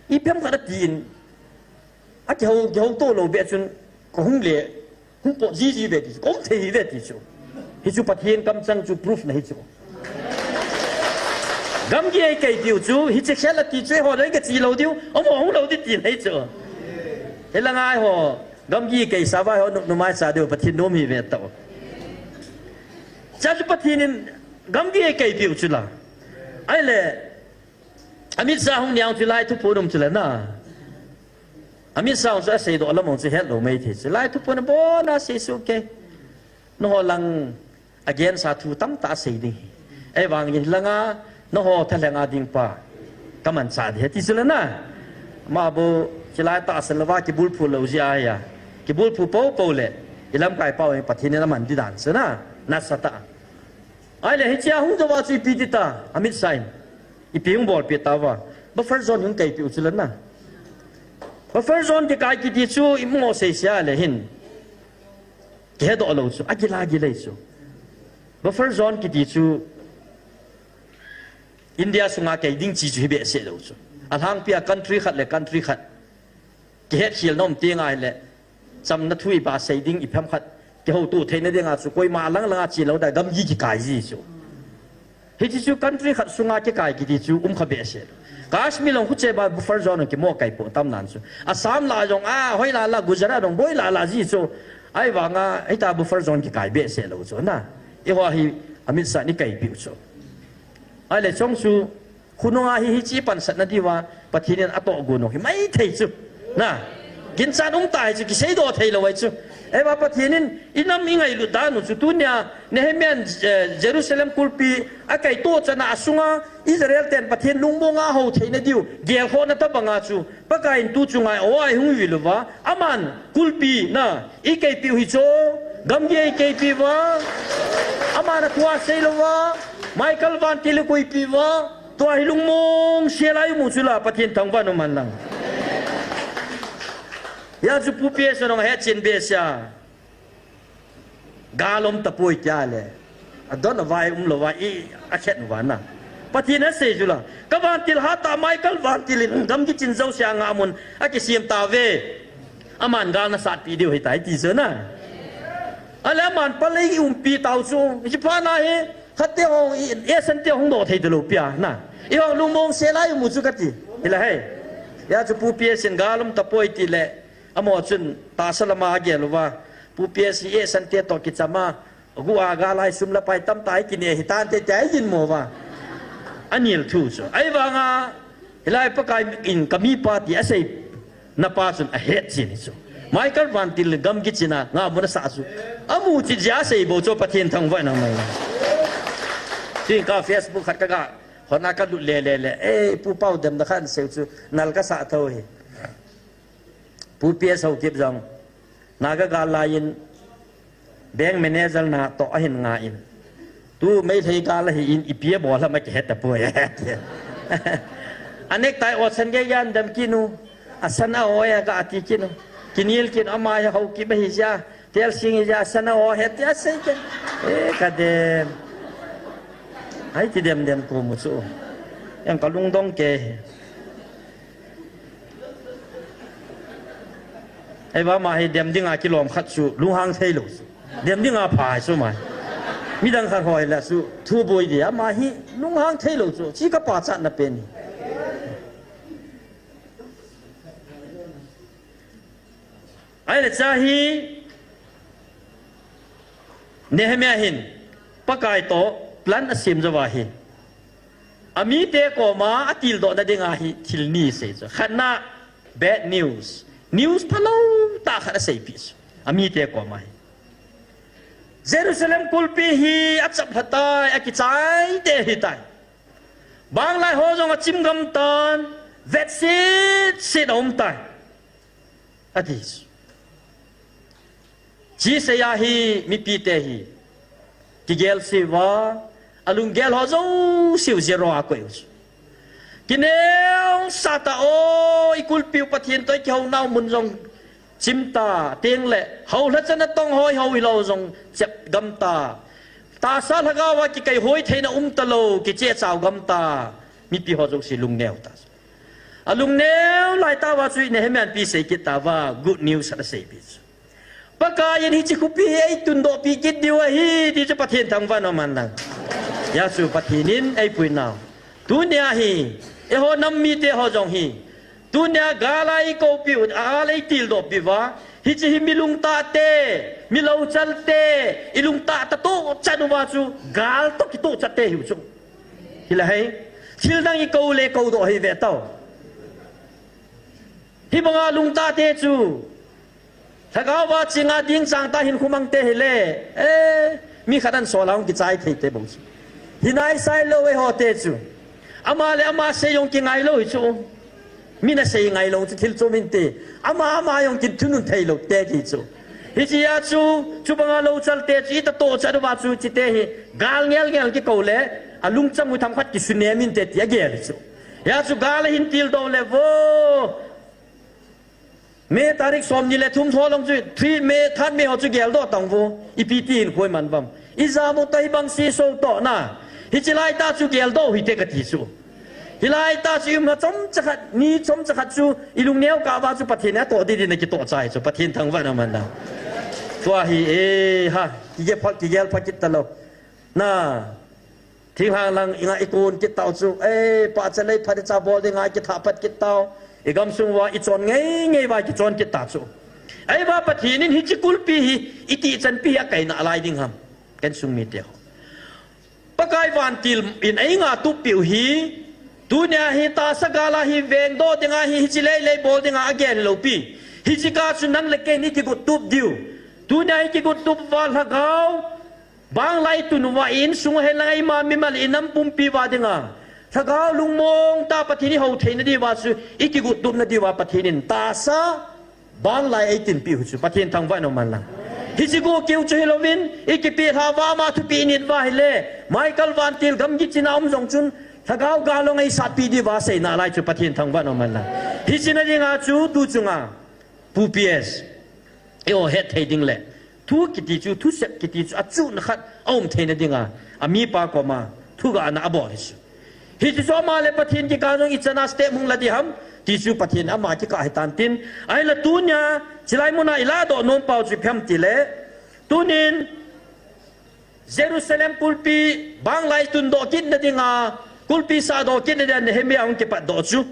iphem khat atin, akihou, kihou to lou beh chun, ka hung le, hung pot jiji ve ti chu, ka um thei hi ve ti chu. Hichu Pathen kamchang chu proof na hi chu. Gamgi eikaipiu chu, hiche khel ati chu, eiho jong ka chi lou diu, amaho hung lou ding tina hi chu. Hilanga eiho, gamgi kaisa uva eiho, nu, numei cha diu, Pathen nom hi ve tao. Cha chu Pathen in, gamgi eikaipiu chu la. Ahile, Amit Shah hung niang chu lai thuphon um chu la na. Amit Shah chu asei doh lam chu het lou mai thei chu. Lai thuphon abon a sei chu kei. Nangho lang against a thu tamtah asei ding hi. Ahivangin langa nangho thalheng a ding pa. Ka manchah ding hi ti chu la na. Ama bou chilai tahsan louva kibulphu lou jeh ahi a. Kibulphu poupou le. I lamkai pau in Pathen in aman ding dan chu na. Nasatah a. Ahile hichea hung jou a chu ipi ti ta, Amit Shah in. Ipi hung bolpeh tauva. Buffer zone hung kaipiu chu la na. Buffer zone kikai kiti chu imu sei sia le hin. Kihedoh lou chu. Agil agil ahi chu. Buffer zone kiti chu India sunga kai ding chi chu hi behseh lou chu. Alhangpia country khat le country khat kihetkhelna um teng ahile, chamna thu iba sei ding iphem khat, kihouto theina dinga chu, koima alang langa che lou ding, gamgi kikai ji chu. Hiche chu country khat sunga kikai kiti chu, um kha behseh. Kashmir jong huche ba buffer zone kimo kai po tam nan chu. Assam la jong, a, hoi la la, Gujarat jong, boi la la ji chu. Ahivanga, hita buffer zone kikai behseh lou chu, na. Eiho hi, Amit Shah in eikaipiu chu. Ahile chong chu, khonunga hi, hiche pansatna diuva, Pathen in atohgon u hi maithei chu. Na, ginchat um ta hi chu, kiseidoh thei lou ahi chu. Ahivang Pathen in, inam ingailut dan u chu, tunia, Nehemiah in, eh, Jerusalem kulpi, akaito chan a asunga, Israel ten Pathen lungmong a ahou theina diu, gelkhohna tobanga chu, Pakai in tu chunga, o, eihung vil uva, aman, kulpi, na, eikaipiu hi chu, gamgi eikaipiu va, aman atua sei louva, Michael Vantil eikoipiu va, Tua hi lungmong sel a imu chu la Pathen thangvah in um hen lang. Hia chu Pu P S in jong ahetchen behseh a. Gal um tapoi tia le. Adon avai um louva i akhen uva na. Pathen in asei chu la. Ka vantil hatah Michael Vantil in gam kichin jouse a ngahmun akisem tauve. Aman gal nasatpi diu ahitai ti chu na. Ahile aman palei umpi tau chu. Hiche phat na hi. Khatte ho, i, i sante hung doh thei talou pia, na. Eiho lungmong sel a imu chu kati. Hilai. Hia chu Pu P S in gal um tapoi tile. Amaho chun tahsa lama agel uva. Pu P S hi i sante toh kichama. Gu a gal a sum le pai tamtah hi kinei hitante tia aginmo uva. Anel thu chu. Ahivanga, hilai Pakai in kamipa ti asei. Napa chun ahetchen hi chu. Michael Vantil gam kichin a ngahmun asah chu. Amu chit jeh a asei bou chu Pathen thangvah in um ahi. Tin ka Facebook khat kaga hon a kalut le le le. Eh, Pu Pau demna khat asei chu. Nal kasah tho hi. Pu P S Haokip jong. Naga gal laiyin. Bank manager natoh ahin nga in. Tu Meitei gal ahin ipi abol ham akihe tapoi. A necktie o san gei jan dem kinu. Asan a o e ka ati kinu. Kinel kin ama hi Haokip ahi jeh a. Telsing ahi jeh a san a o he tia asei ke. Eh, kadem. Ai ti dem dem ko mu chu. Eng kalungdong ke. Ahivang ama hi dem dinga kilom khat chu lunghang thei lou chu. Dem dinga pha chu ama hi. Midang khat hoi la chu thu boi dia ama hi lunghang thei lou chu. Chi ka pachatna pen hi. Ahile cha hi Nehemiah hin Pakai toh plan asem jou ahi. Amite koma atildohna dinga hi thil ni asei chu. Khatna, bad news. News phalou tah khat aseipeh chu. Amite koma hi. Jerusalem kulpi hi achap lha tai, akichai te ahitai. Banglai ho jong achim gam tan, vetset set aum tai. Ati. Chi seiya hi mipite hi. Kigel siuva, alunggel ho jouse u zero a koi u. Kineo Satan o, i kulpiu Pathen toh i kihounau mun jong chim ta, teng le, hou lha chana tong hoi hou hilou jong chep gam ta. Tahsa lhagao a kikai hoi theina um talou, kiche chau gam ta. Mipi ho jouse lungneo ta. A lungneo lai tauva chu Nehemiah in ipi sei kit tauva, good news ana seipi chu. Pakai in hiche khopi hi eitundoh pi kit diu ahi, ti chu Pathen thangvah in um hen lang. Hijeh chun Pathen in eipui nau. Tunia hi, eiho nam mite ho jong hi. Tunia gal a i koupiu, a gal a i tildoh piuva. Hiche hi mi lungtah te, mi louchal te, i lungtah tah toh chan uva chu gal toh kitoh chat te hiu chu. Hilai hi, thil dang i kou le koudoh hi ve tau. Hibanga lungtah te chu. Lhagao va chinga ding chang ta hin khumang te hile. Eh, mi khat an sol a hung kichai thei te bou chu. Hinai sai lou eiho te chu. Ama le ama sei jong kingai lou hi chu. Mi na sei ngai lou chu thil chu min te. Ama ama jong kithunun thei lou te ti chu. Hichea chu, chubanga louchal te chu i tah toh chat uva chu chite hi. Gal ngel ngel kikou le. A lungchang u themkhat kisunem inte ti a gel hi chu. Hijeh chun gal a hin tildoh le vo. May tarik somni le thum tho long chu, three May, third May ho chu geldoh tang vo. Ipi ti hin khoi man vam. I jam u tah hibang si so toh na. Hiche lai tah chu geldoh hite kati chu. Hilai tah chu i um na chomcha khat, ni chomcha khat chu, i lungneo kah uva chu Pathen in atoh ding ding na kitoh chai chu. Pathen thangvah in um hen lang. Tua hi, eh, ha, kigel pha, kigel pha kit talou. Na. Thinglhang lang i nga i kun kit tau chu. Eh, pahcha lei phatecha bol dinga i kithah pat kit tau. I gamsung uva i chon ngei ngei uva i kichon kit ta chu. Ahivang Pathen in hiche kulpi hi i tihchanpi hi akaina lai ding ham. Ken sung mite ho. Pakai vantil in ei ngatup piu hi. Tunia hi tahsa gal a hi vengdoh dinga hi hiche lei lei bol dinga agel lou pi. Hiche kah chu nang le ken i kigot tup diu. Tunia i kigot tup uva lhagao. Bang lai tun uva i insung hen lang eima mimal i nam pumpi uva dinga. Lhagao lungmong tah Pathen i hou theina diuva chu i kigot tupna diuva Pathen in tahsa bang lai eitinpi u chu Pathen thangvah in um hen lang. Hiche go keu chu hilouvin i kipelhah uva ama thupeh i nit uva hile. Michael vantil gamgi china um jong chun lhagao gal long eisatpi diuva seina lai chu Pathen thangvah in um hen lang. Hiche na dinga chu tu chunga. Pu P S. Eiho het thei ding le. Thu kiti chu, thusep kiti chu, achuhna khat, aum theina dinga. Amipa koma, thugahna abol hi chu. Hiche chu ama le Pathen kikah jong ichan a step hung la ding ham, ti chu Pathen ama kikah hitan tin. Ahinla tunia, chulai muna i ladoh nom pau chu ipi ham tile. Tunin, Jerusalem kulpi bang lai tundoh kitna dinga, kulpi sahdoh kitna dinga Nehemiah hung kipatdoh chu.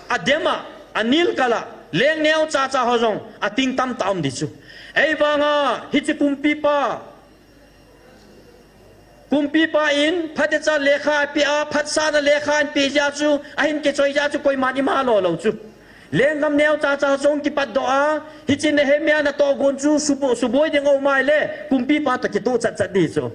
Adem a, anil kal a, leng neocha cha ho jong, ating tamtah um ding chu. Ahivanga, hiche kumpipa, kumpipa in, phatecha lekha apeh a, phatsahna lekha apeh jeh chu, ahin kichoi jeh chu, koiman ima lo lou chu. Lenggam neocha cha jong kipatdoh a, hiche Nehemiah natoh gon chu subo-, suboi ding aum ahile, kumpipa toh kitoh chat chat ding chu.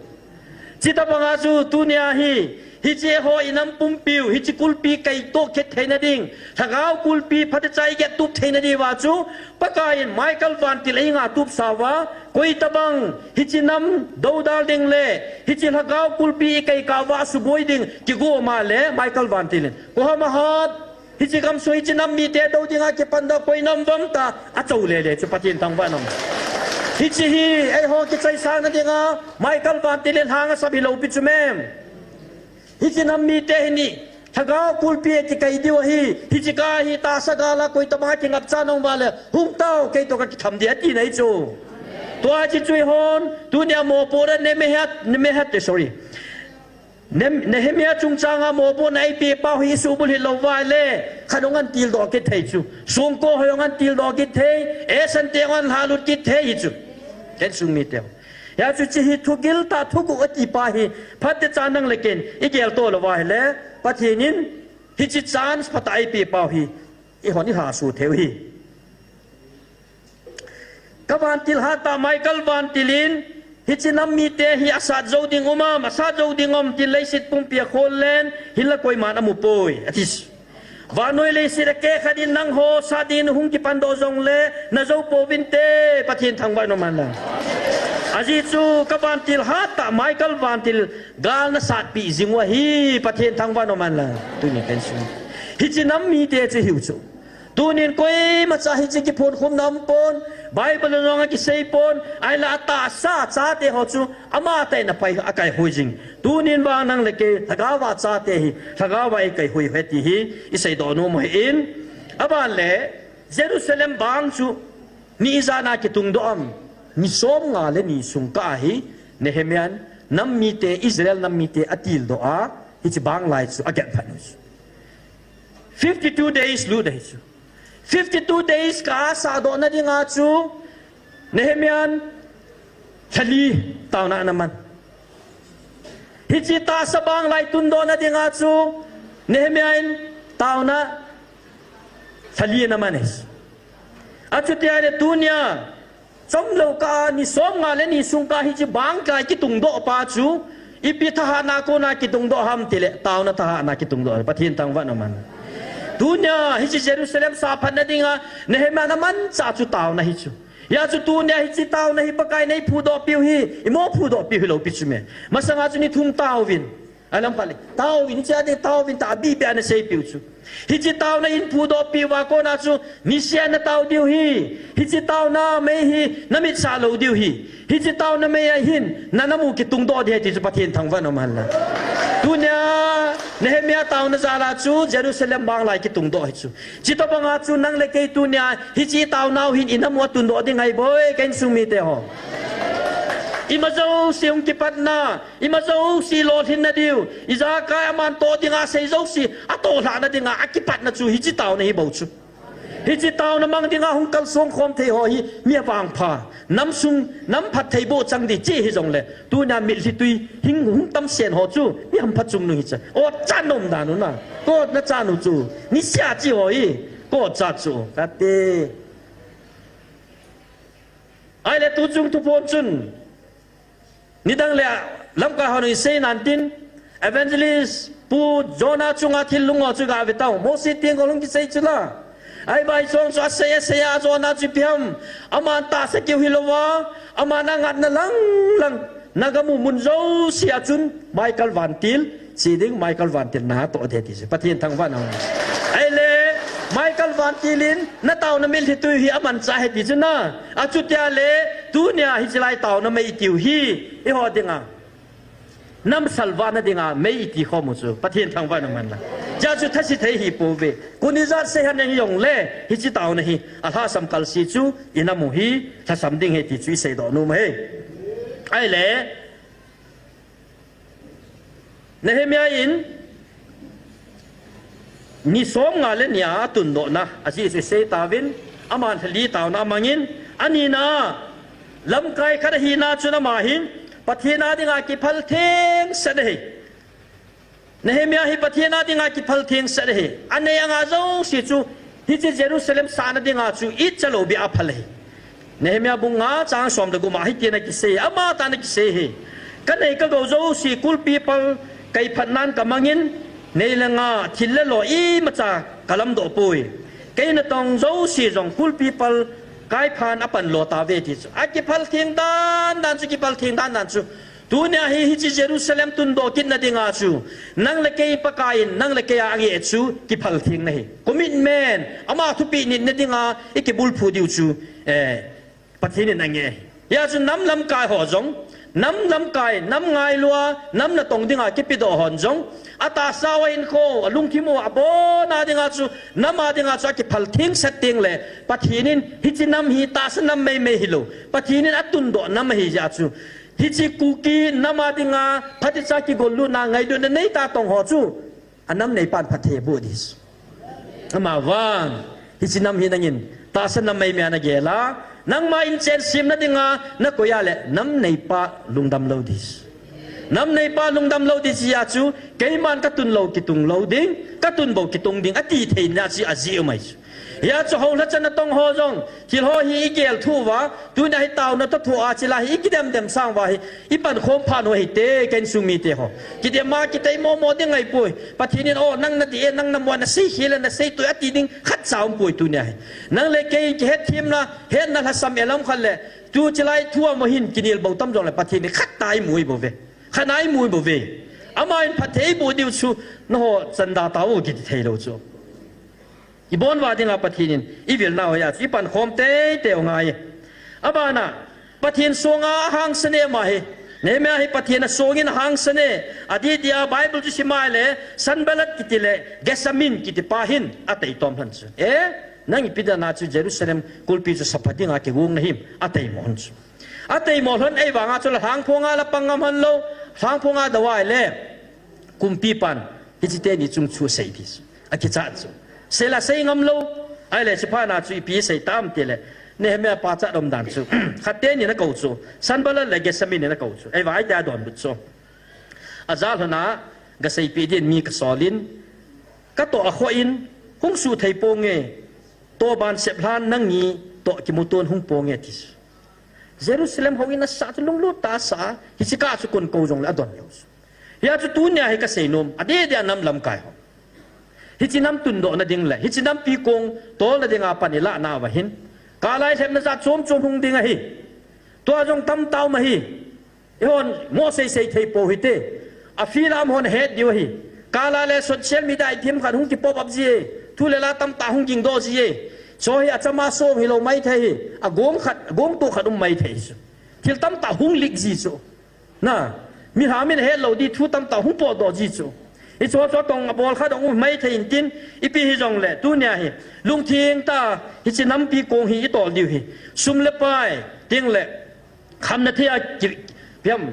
Chuti banga chu tunia hi, hiche ho i nam pumpiu, hiche kulpi kaitoh kit theina ding, lhagao kulpi phatecha i get tup theina diuva chu, Pakai in Michael vantil ei ngatup sauva, koi tabang, hiche nam doudal ding le, hiche lhagao kulpi i kai kah uva suboi ding, kigo ma le, Michael vantil in. Ko ham ahat, Hiche gamsung hiche nam mite dou dinga kipan da koi nam vang ta, achou lele chu Pathen thangvah in um. Hiche hi, eiho kichaisang na dinga, Michael vantil in lhang asap hilou pi chu mem. Hiche nam mite hi ni, lhagao kulpi a kikai diu ahi, hiche kah hi tahsa gal a koi tabang kingapcha nung vale, hung tao kei toh kakitham ding ati nai chu. Tua hiche chu eihon, tunia mopohna Nehemiah, Nehemiah te, sorry. Nem-, Nehemiah chungchanga mopohna eipeh pau hi isuhbulhit lou uva ahile, khat hung an tildoh kit thei chu. Songko ho hung an tildoh kit thei, eisante hung an lhalut kit thei hi chu. Ken sung mite ho. Hijeh chun hiche hi thugil tah thuguh ati pa hi, phatecha nang le ken, i geltoh lou uva ahile, Pathen in, hiche chance phatah eipeh pau hi, eihon i lhaso thei u hi. Ka vantil hat tah Michael vantil in, hiche nam mite hi asat jou ding um am, asat jou ding um, tin leiset pumpi akhol len, hinla koiman amu poi, ati. Vannoi leiset a keh khat in nangho sat ding in hung kipan doh jongle, najou pouvinte, Pathen thangvah in um hen lang. Ajeh chu ka vantil hat tah Michael vantil gal nasatpi jing u ahi, Pathen thangvah in um hen lang. Tuni ken sung. Hiche nam mite chu hiu chu. Tunin koima cha hiche kiphonkhum na um pon, Bible a jong akisei pon, ahileh atahsa chate ho chu amatah in apai, akaihui jing. Tunin vang nang le kei, lhagao a chate hi, lhagao a eikaihui uve ti hi, iseidoh nom ahin. Aban le, Jerusalem bang chu, ni ijat a kitungdoh am, ni somnga le ni sung kah a hi, Nehemiah in, nam mite, Israel nam mite atildoh a, hiche bang lai chu agenphat u chu. Fifty-two days lut ahi chu. Fifty-two days kah a sahdoh na dinga chu Nehemiah in lha li taona ana man. Hiche tahsa bang lai tundoh na dinga chu Nehemiah in taona lha li ana man ahi chu. Achuti ahile tunia, chomlou kah a ni somnga le ni sung kah a hiche bang lai kitungdoh pa chu, ipi thahatna a kona kitungdoh ham tileh, taona thahatna a kitungdoh, Pathen thangvah in um hen. Tunia, hiche Jerusalem sahphat na dinga, Nehemiah in amanchah chu taona ahi chu. Hijeh chun tunia hiche taona hi Pakai in eiphudoh piu hi, imo phudoh piu hilou pi chu me. Masanga chu ni thum taovin. Alam khat le. Taovin, hiche a ding taovin tia Bible in asei piu chu. Hiche taona in phudoh piu va kona chu, niseh a na tao diu ahi. Hiche taona mei hi, na mit sah lou diu ahi. Hiche taona mei a hin, na nam u kitungdoh ding ahi ti chu Pathen thangvah in um hen lang. Tunia, Nehemiah taona jal a chu, Jerusalem bang lai kitungdoh ahi chu. Chutobang a chu, nang le kei tunia, hiche taona u hin, i nam u atundoh ding ahi boi, ka insung mite ho. Ima jouse hung kipatna, ima jouse lolhin na diu, ijakai aman toh dinga asei jouse, atoh lhah na dinga, akipatna chu, hiche taona ahi bou chu. Hiche taona mang dinga hung kalsong khom thei ho hi, mi avangpha, nam sung, nam phatthei boh chang ding che hijongle, tunia mitlhi tui, hing hung tam sen ho chu, mi hampha chungnung hi chu. O chan nom dan u na, ko na chan u chu, niseh a che ho hi, ko cha chu, kati. Ahile tuchung thuphon chun, nidang le lamkai hon isei nan tin, Evangelist Pu Jonah chunga thil lung ho chu gave tao, Mosi teng ko lung kisei chu la. Ahi bai chong chu asei, asei a Jonah chu ipi ham, aman tahsa keu hilou va, aman angatna lang lang, na gamu mun jouse a chun, Michael vantil, che ding Michael vantil na toh ding ti chu. Pathen thangvah in um hen. Ahile, Michael vantil in, na taona mitlhi tui hi amanchah ahi ti chu na. Achuti ahile, tunia hiche lai taona mei itiu hi, eiho dinga. Nam salvah na dinga mei iti khom u chu, Pathen thangvah in um hen lang. Hijeh chun thase thei hi pouve. Koi ijat sei hen hijongle, hiche taona hi, alhahsam kalse chu, i nam u hi, lhasam ding ahi ti chu, iseidoh nom ahi. Ahile, Nehemiah in, ni somnga le ni a atundohna, ajeh chu isei tauvin, aman lha li taona amangin, anina, lamkai khat ahina chun ama hin, Pathen a dinga kiphal thengsel ahi. Nehemiah hi Pathen a dinga kiphal thengsel ahi. Anei angah jouse chu, hiche Jerusalem sahna dinga chu, icha lou beh a aphal ahi. Nehemiah bung nga chang som le gup a hitin akisei, amatah in akisei ahi. Ka nei ka gou jouse kulpi pal kai phatnan ka mangin, nei le nga, thil le lo imacha ka lamdoh poi. Kei natong jouse jong kulpi pal kai phan apan lo tauve ti chu. Akiphal theng dan dan chu, kiphal theng dan dan chu. Tunia hi, hiche Jerusalem tundoh kitna dinga chu, nang le kei Pakai in, nang le kei a angeh chu, kiphal thengna ahi. Commitment, ama thupeh nitna dinga, ikibulphu diu chu, eh, Pathen in angeh ahi. Hijeh chun nam lamkai ho jong, nam lamkai, nam ngailua, nam natong dinga kipedoh hon jong, atahsa u ahinkho, alungthim u abona dinga chu, nam a dinga chu akiphal thengsel tengle, Pathen in hiche nam hi tahsa nam meimei hilou, Pathen in atundoh nam ahi jeh chun, hiche Kuki nam a dinga, phatecha kigollutna, ngailutna neita tong ho chu, anam neipan phatthei aboh ding. Amavang, hiche nam hi nangin, tahsa nam meimei a nagel a, nangma inchen semna dinga, nakoi a le, nam neipa lungdam lou ding. Nam neipa lungdam lou ding jeh chun, keiman katun lou kitung lou ding, katun bou kitung ding, ati theina chu ajeh um ahi chu. Hijeh chun houlhachan natong ho jong, thil ho hi igel thuh uva, tunia hi taona toh thoh a chila hi ikidem dem sang uva hi, ipankhom phat u hite, ka insung mite ho. Kidem a, kitaimo mo ding ahipoi. Pathen in, o, nang nadih e, nang namu a, nasei khel e, nasei toi ati ding khatcha umpoi tunia hi. Nang le kei kihetthemna, hetna lhasam e lam khat le, tu chilai thu a mo hin kinel bou tam jongle Pathen in khat tah a imu bouve. Khat a imu bouve. Aman phatthei aboh diu chu, nangho chanda tao kiti thei lou chu. Ibon uva dinga Pathen in ivilna hoiya chu ipankhom teitei u ngai. Abana, Pathen songa ahangsan e ama hi. Nehemiah hi Pathen a songin ahangsan e. Adeh dia Bible chu simai le, Sanballat kiti le Geshem kiti pa hin ateitom lhon chu. E, nang ipi dinga chu Jerusalem kulpi chu sapha dinga kigong nahim, ateimo lhon chu. Ateimo lhon ahivanga chu la lhangphonga la pang ngam lhon lou, lhangphonga dawai le. Kumpipan, hiche teni chung chu sei di chu. Akichat chu. Seila sei ngam lou. Ahile, chuphat na chu ipi sei tam tile. Nehemiah pachat umdan chu. Khat teni ana kou chu. Sanballat le Geshem in ana kou chu. Ahivang ahi tia donbut chu. Ajah lhon a, gaseipi din mi kasolin. Katoh akhoh in, hung suh thei ponge. Tohban sep lhan nangni toh kimuton hung ponge ti chu. Jerusalem houin asah chu lunglut tah a asah a, hiche kah chu kon kou jongle adon lou chu. Hia chu tunia hi kasei nom, adeh dia nam lamkai ho. Hiche nam tundoh nading le, hiche nampi kong tol nadinga pan ilah nauva hin. Kahlai lhepna jat chom chom hung ding ahi. Tua jong tamtah um ahi. Eihon mo sei sei thei pou hite. Afilam hon ahet diu ahi. Kahlai le social media a ithim khat hung ki pop up ji e. Thu le la tamtah hung gingdoh ji e. Chu hi achama song hilou maithei hi. Agong khat, agong toh khat um maithei chu. Thil tamtah hung leak ji chu. Na, mihem in ahet lou di thu tamtah hung potdoh ji chu. Hichu chu tong abol khat ong um maithei intin, ipi hijongle, tunia hi, lungthim tah a, hiche nampi kong hi itol diu hi. Sum le pai, ting le, khamna thei a ki, phiam,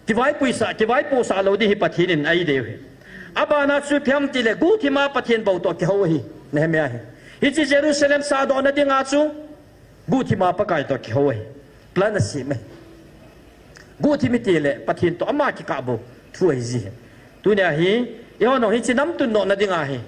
kivaiposa, kivaiposa lou di hi Pathen in eidei u hi. Abana chu phiam tile, guhthima Pathen bou toh kihou ahi, Nehemiah hi. Hiche Jerusalem sahdoh nadinga chu, guhthima Pakai toh kihou ahi. Plan asem ahi. Guhthim itile, Pathen toh ama kikah bou thu ahi ji hi. Tunia hi, eihon hiche nam tundoh nadinga hi.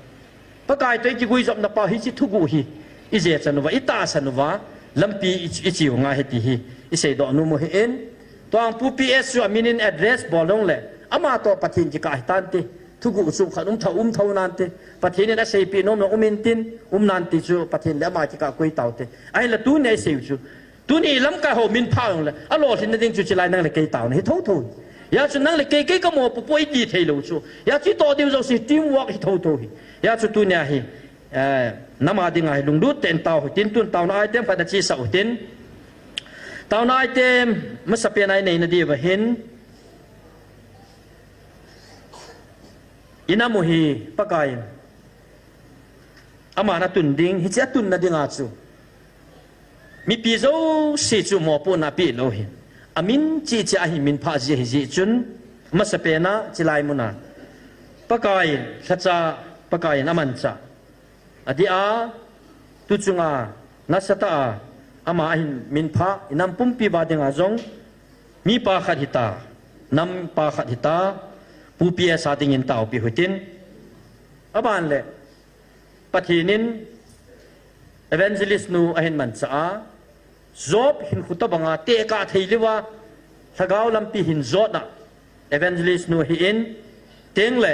Pakai toh ikiguijopna pa hiche thuguh hi. Ijechan uva, itahsan uva, lampi i, iche u ngai ahi ti hi. Iseidoh nom u ahin. Tuang Pu P S chu amin in address bol jongle. Ama toh Pathen kikah hitante. Thuguh chu khat um thou, um thou nante. Pathen in aseipeh nom lou um intin, um nante chu Pathen le ama kikah koi taute. Ahinla tunia isei u chu. Tuni lamkai ho min pha jongle, alolhinna ding chu chulai nang le kei taona hi thotho hi. Hia chu nang le kei, kei kamopopo iti thei lou chu. Hia chu itoh diu jouse teamwork hi thotho hi. Hia chu tunia hi, eh, nam a dinga hi lunglut tah in tao hitin tun taona item khat nachesah utin. Taona item masapen a inei nadiuva hin. Inam u hi Pakai in. Aman atun ding, hiche atunna dinga chu. Mipi jouse chu mopohna apeh lou hi. Amin cheh cheh a hi min phah ji ahi jeh chun, masapen a chulai muna. Pakai in, lhacha, Pakai in amanchah. Adeh a, tuchunga, nasatah a, ama ahin min phah, inam pumpi uva dinga jong, mipa khat hita, nampa khat hita, Pu P S a dingin taopeh u hitin. Aban le, Pathen in evangelist nu ahin manchah a, Job hinkho tobanga tekah thei leuva, lhagao lampi hin jotna evangelist nu ahin, tengle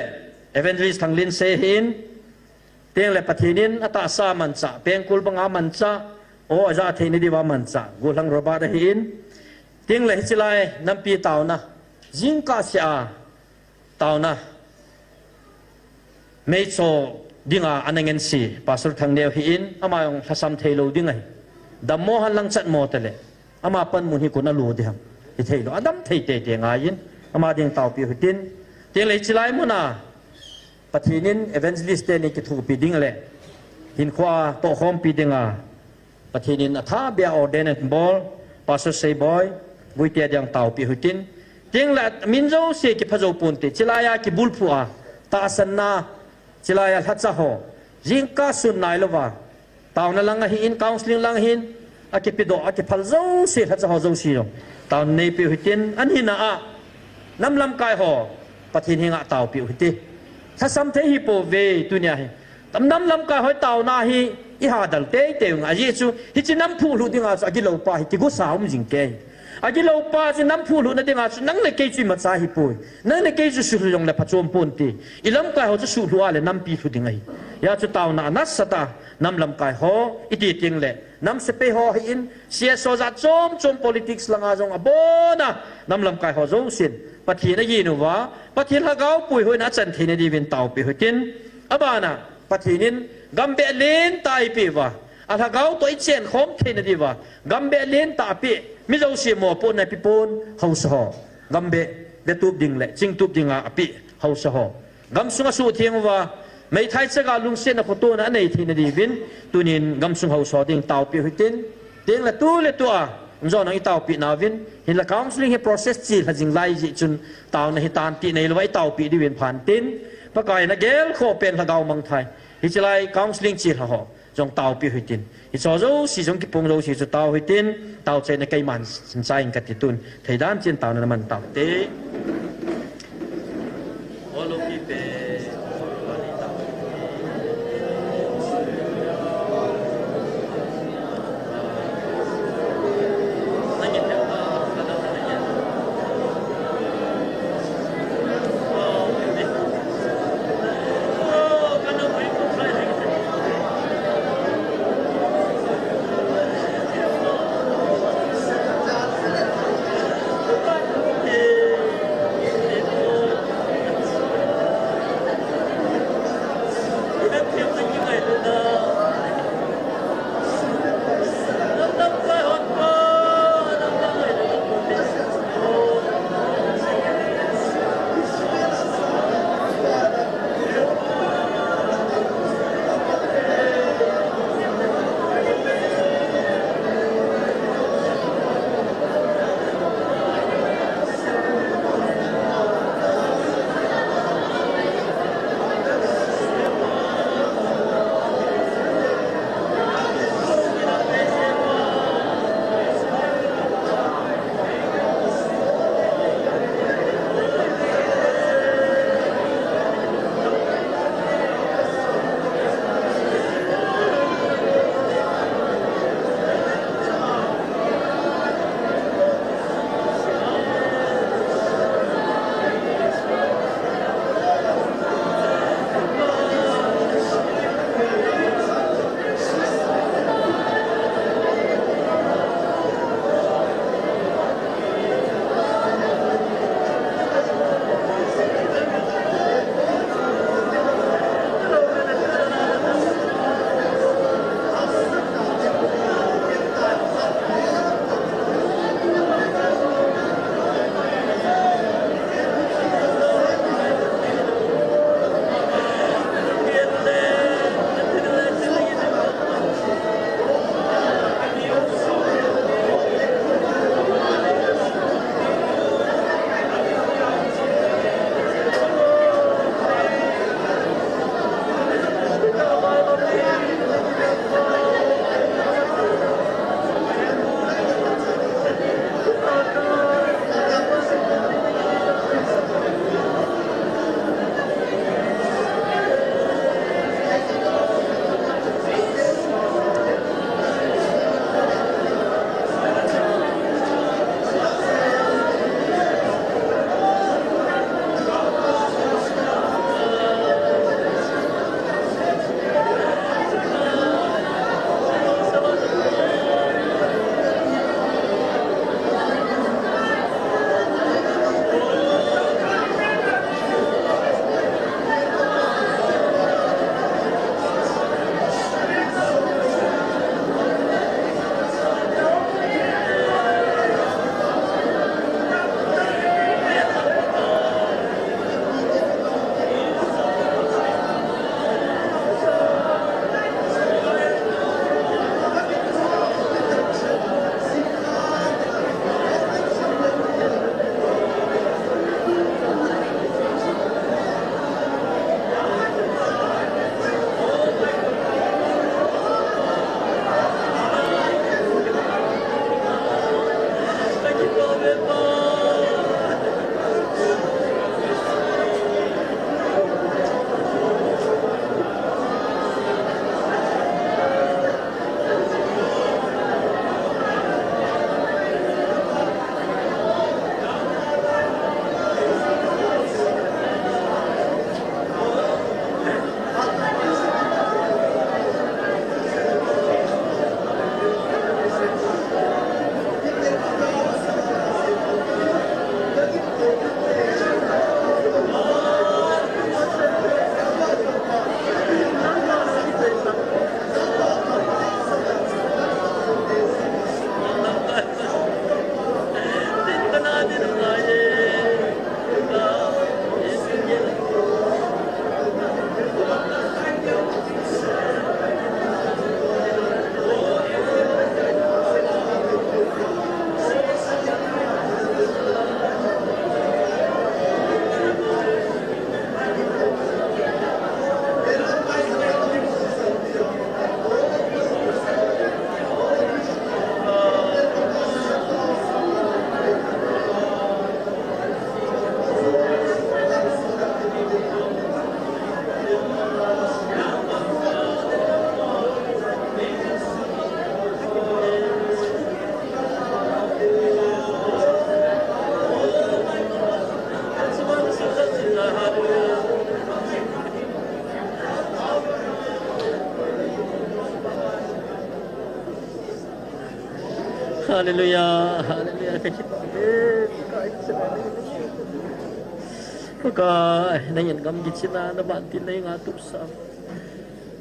evangelist Thanglinsei ahin, tengle Pathen in atahsa manchah, pengkul banga manchah, o aja theina diuva manchah, Gollhang Robert ahin, tengle hiche lai nampi taona, jingkah seh a, taona. Meicho dinga ana ngense, Pastor Thangneo ahin, ama jong lhasam thei lou ding ahi. Dammo hen lang chatmo tale. Ama panmun hi koin alo ding ham. Hithei lou. Adam thei teitei ngaiyin. Ama ding taopeh u hitin. Tengle hiche lai muna. Pathen in evangelist teni kithopi ding le. Hinkhoa tohkhompi dinga. Pathen in athabeh a ordain abol, Pastor Seiboi, Guite ding taopeh u hitin. Tengle min jouse kipha jou ponte, chulai a kibulphu a, tahsanna, chulai a lhacha ho, jingkah sun nailouva, taona lang ahin, counseling lang ahin, akipedoh, akiphal jouse, lhacha ho jouse jong. Taona neipeh u hitin, anina a, nam lamkai ho, Pathen henga taopeh u hite. Lhasam thei hipouve, tunia hi. Tam nam lamkai ho taona hi, ihadal teitei u ngai. Ajeh chu, hiche nam phuhlhuh dinga chu, agilou pa hi, kigusa um jing kei. Agilou pa chu, nam phuhlhuhna dinga chu, nang le kei chu imacha hipoi. Nang le kei chu suhlhu jongle phachom ponte. Ilamkai ho chu suhlhu a le nampi lhu ding ahi. Hia chu taona nasatah a, nam lamkai ho, iti tengle. Nam sepai ho ahin, C S O jat chom chom politics langa jong abona, nam lamkai ho jousen, Pathen agin uva, Pathen lhagao puihoina achan theina diuvin taopeh u hitin, abana, Pathen in, Gambeh lentah eipeh uva, a lhagao toh ichen khom theina diuva, gambeh lentah apeh, mi jouse mopohna eipeh pon, haosa ho. Gambeh vetup ding le chingtup dinga apeh, haosa ho. Gamsung asuhtheng uva, meithai chaga lungsetna khotona anei theina diuvin, tunin gamsung haosa ho ding taopeh u hitin, tengle tu le tua, injo nang itaopeh nauvin, hinla counseling hi process chelha jing lai jeh chun, taona hitan ti neilouva itaopeh diuvin phan tin, Pakai in agelkhoh pen lhagao mangthai. Hiche lai counseling chelha ho jong taopeh u hitin. Hicheho jouse jong kipung jouse chu tao u hitin, taochaina keiman sincha inge kati tun. Theidan chen taona naman taute. Hallelujah, hallelujah. Ka kit. Pakai, nangin gam gichina na ban tin nei nga tu sa.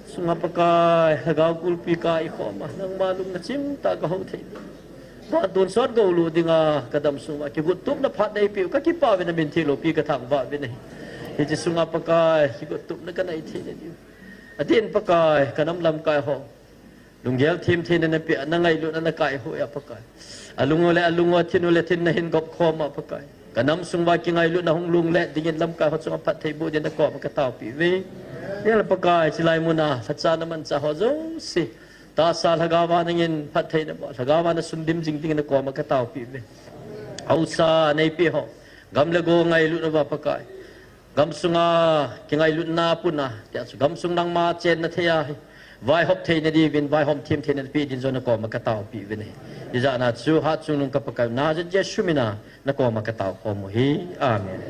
Sunga Pakai, lhagao kulpi ka i khoma, nangma lung na chim ta ka ho thei. Ba tun sot go lu dinga ka dam sunga, kigot tup na phat nei piu, ka kipa ve na min thi lo pi ka thang ba ve nei. Hichi sunga Pakai, kigot tup na ka nei thei na diu. Adin Pakai, ka nam lam kai ho. Lunggel thim thei na na pi, na ngai lu na na kai ho ya Pakai. Alung le, alung thin le, thin na hin gop khoma Pakai. Ka nam sung va ki ngai lu na hung lung le, dingin lam kai ho chunga phat thei bu din na koma ka tao pi ve. Yala Pakai, chilai muna, lhacha na mancha ho jo si. Tahsa lhagao va nangin phattheina ba, lhagao va na sundim jing dingin na koma ka taopi ve. Haosa neipi ho, gam le go ngailutna va Pakai. Gam sunga kingailutna puna, tia chu gam sung nangma chenna thei ahi. Vaihop theina diuvin, vaihom thim theina pi din jong na koma ka taopi ve nei. Ijana chu hatchungnung ka Pakai, Nazareth Jesu mina na koma ka tao khom u hi. Amen.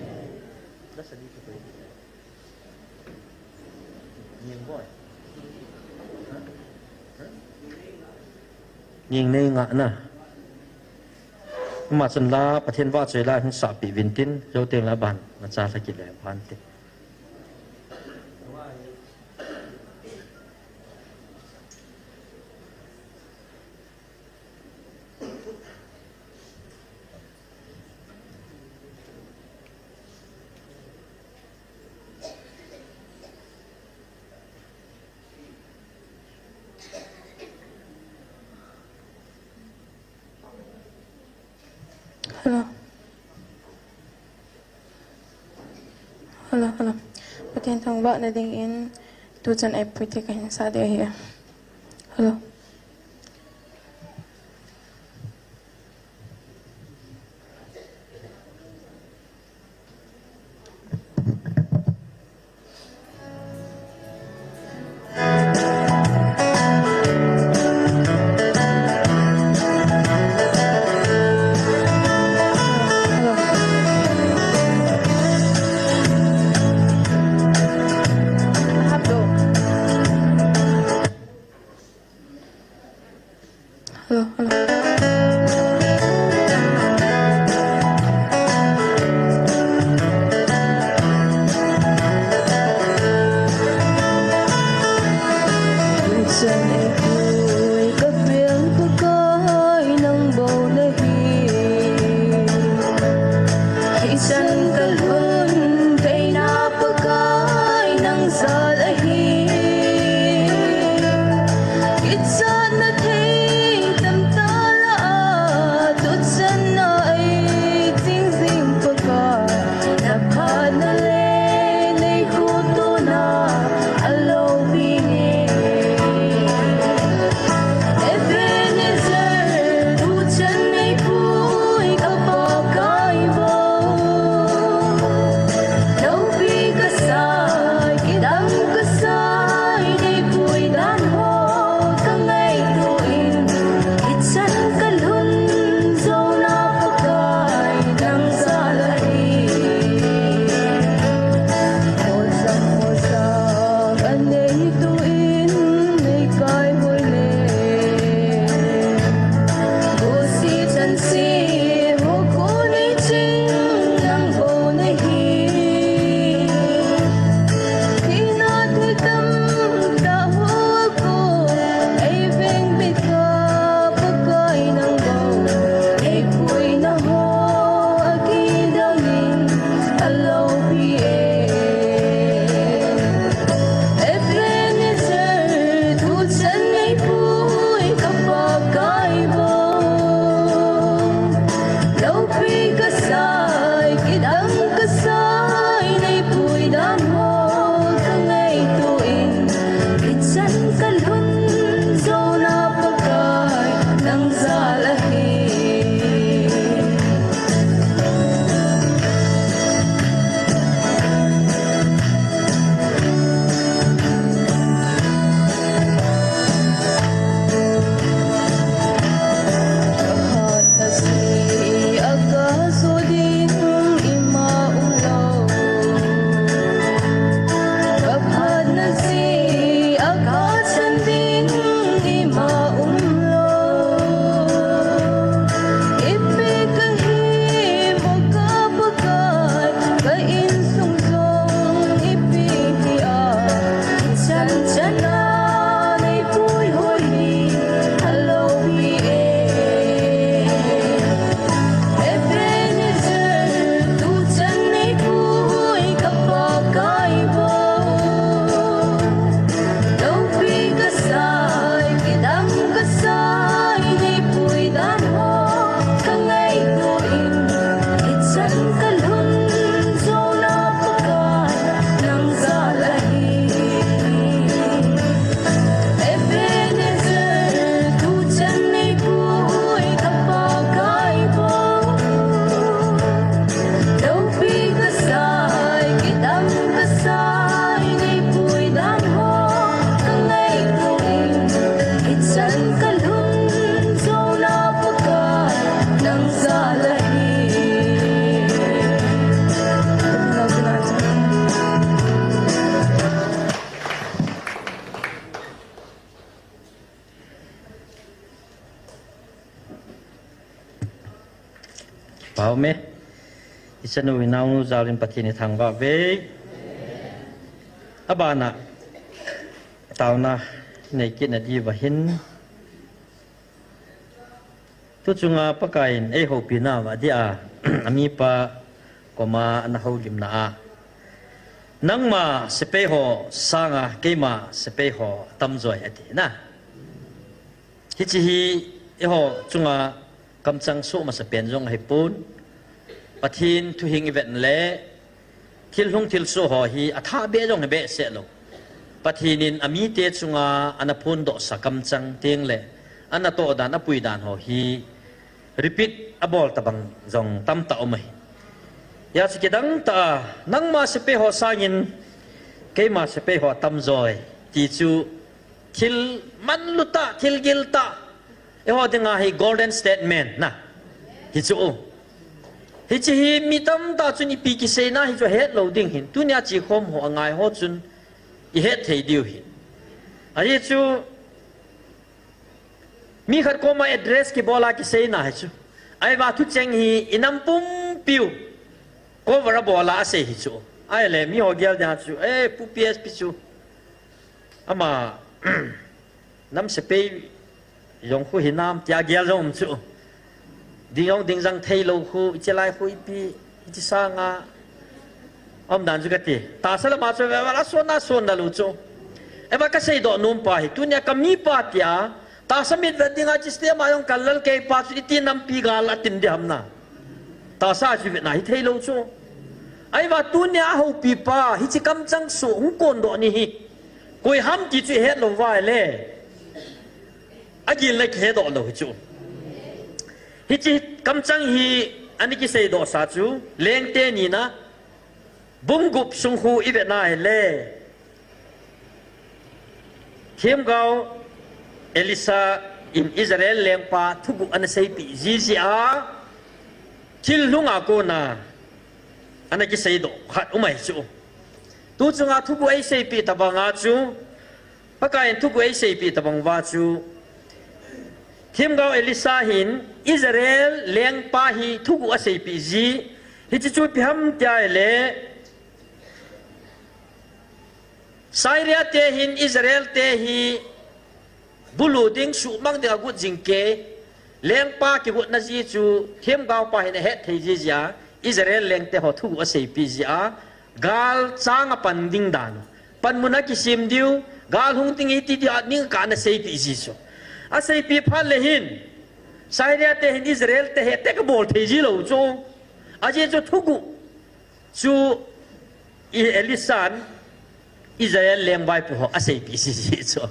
Nging nei ngah na. Ama chun la Pathen vahchoi la hung sahpeh uvin tin, jou teng le aban, na cha lha kit le aban tin. Hello. Hello, hello. Pathen thangvahna dingin tuchan ei pui thei kahin sa ding ahi. Hello. Amen. Ichanu inaonu jalin Pathen ithangvah uve. Abana taona nei kit nadiuva hin. Tuchunga Pakaiyin eihoupi nauva dia, amipa koma ana houlimna a, "Nangma sepai ho sanga keima sepai ho atamjoi," ati na. Hiche hi eiho chunga kamchang soh masapen jong ahipon. Pathen thuhing ivet le, thil hung thilsoh ho hi athah beh jong hi behseh lou. Pathen in amite chunga ana phondohsa kamchang teng le, ana toh dan, apui dan ho hi repeat abol tabang jong tamtah um ahi. Hijeh chun kidang tah a, "Nangma sepai ho sangin keima sepai ho atamjoi," ti chu thil manlu tah, thil gil tah, eiho dinga hi golden statement na. Hichu. Hiche hi mi tamtah chun ipi kiseina hichu ahet lou ding ahin. Tunia chekhom ho angai ho chun ihet thei diu ahin. Ajeh chu mi khat koma address kibola kiseina hichu. Ahivang thucheng hi inam pumpiu cover abola asei hichu. Ahile miho gel dinga chu, "Eh, Pu P S P chu ama nam sepai jong khu hinam," tia gel jong um chu. Ding jong ding jang theilou khu, hiche lai khu ipi, hiche sanga umdan chu kati. Tahsa lama chu ve vala sonna sonna lou chu. Ahivang kaseidoh nompa hi, tunia kamipa tia, tahsa mitvet dinga chiste ma jong kalal keipa chu iti nampi gal atin ding ham na. Tahsa chu vetna hithei lou chu. Ahivang tunia ahoupipa, hiche kamchang soh hung kondoh ni hi koi ham ti chu ihet lou uva ahile, agilna kihedoh lou hichu. Hiche kamchang hi ana kiseidohsa chu, Lengte nina, bung gup sung khu ivet na ahile, themgao Elisha in Israel lengpa thuguh ana seipeh ji jeh a, thil lhunga kona ana kiseidoh khat um ahi chu. Tuchunga thuguh eiseipeh tabanga chu, Pakaiyin thuguh eiseipeh tabang uva chu, themgao Elisha hin Israel lengpa hi thuguh aseipeh ji, hiche chu ipi ham tia ahile, Syria te hin Israel te hi bulu ding, suhmang ding agot jing kei, lengpa kigotna ji chu themgaopa hin ahet thei ji jeh a, Israel lengte ho thuguh aseipeh jeh a, gal chang apan ding dan, panmun akisem diu, gal hung ding iti diu, aning kah ana seipeh ji chu. Aseipeh phat le hin, Syria te hin Israel te hi attack abol thei ji lou chu. Ajeh chu thuguh chu Elishan Israel lengvaipo ho aseipeh ji ji chu.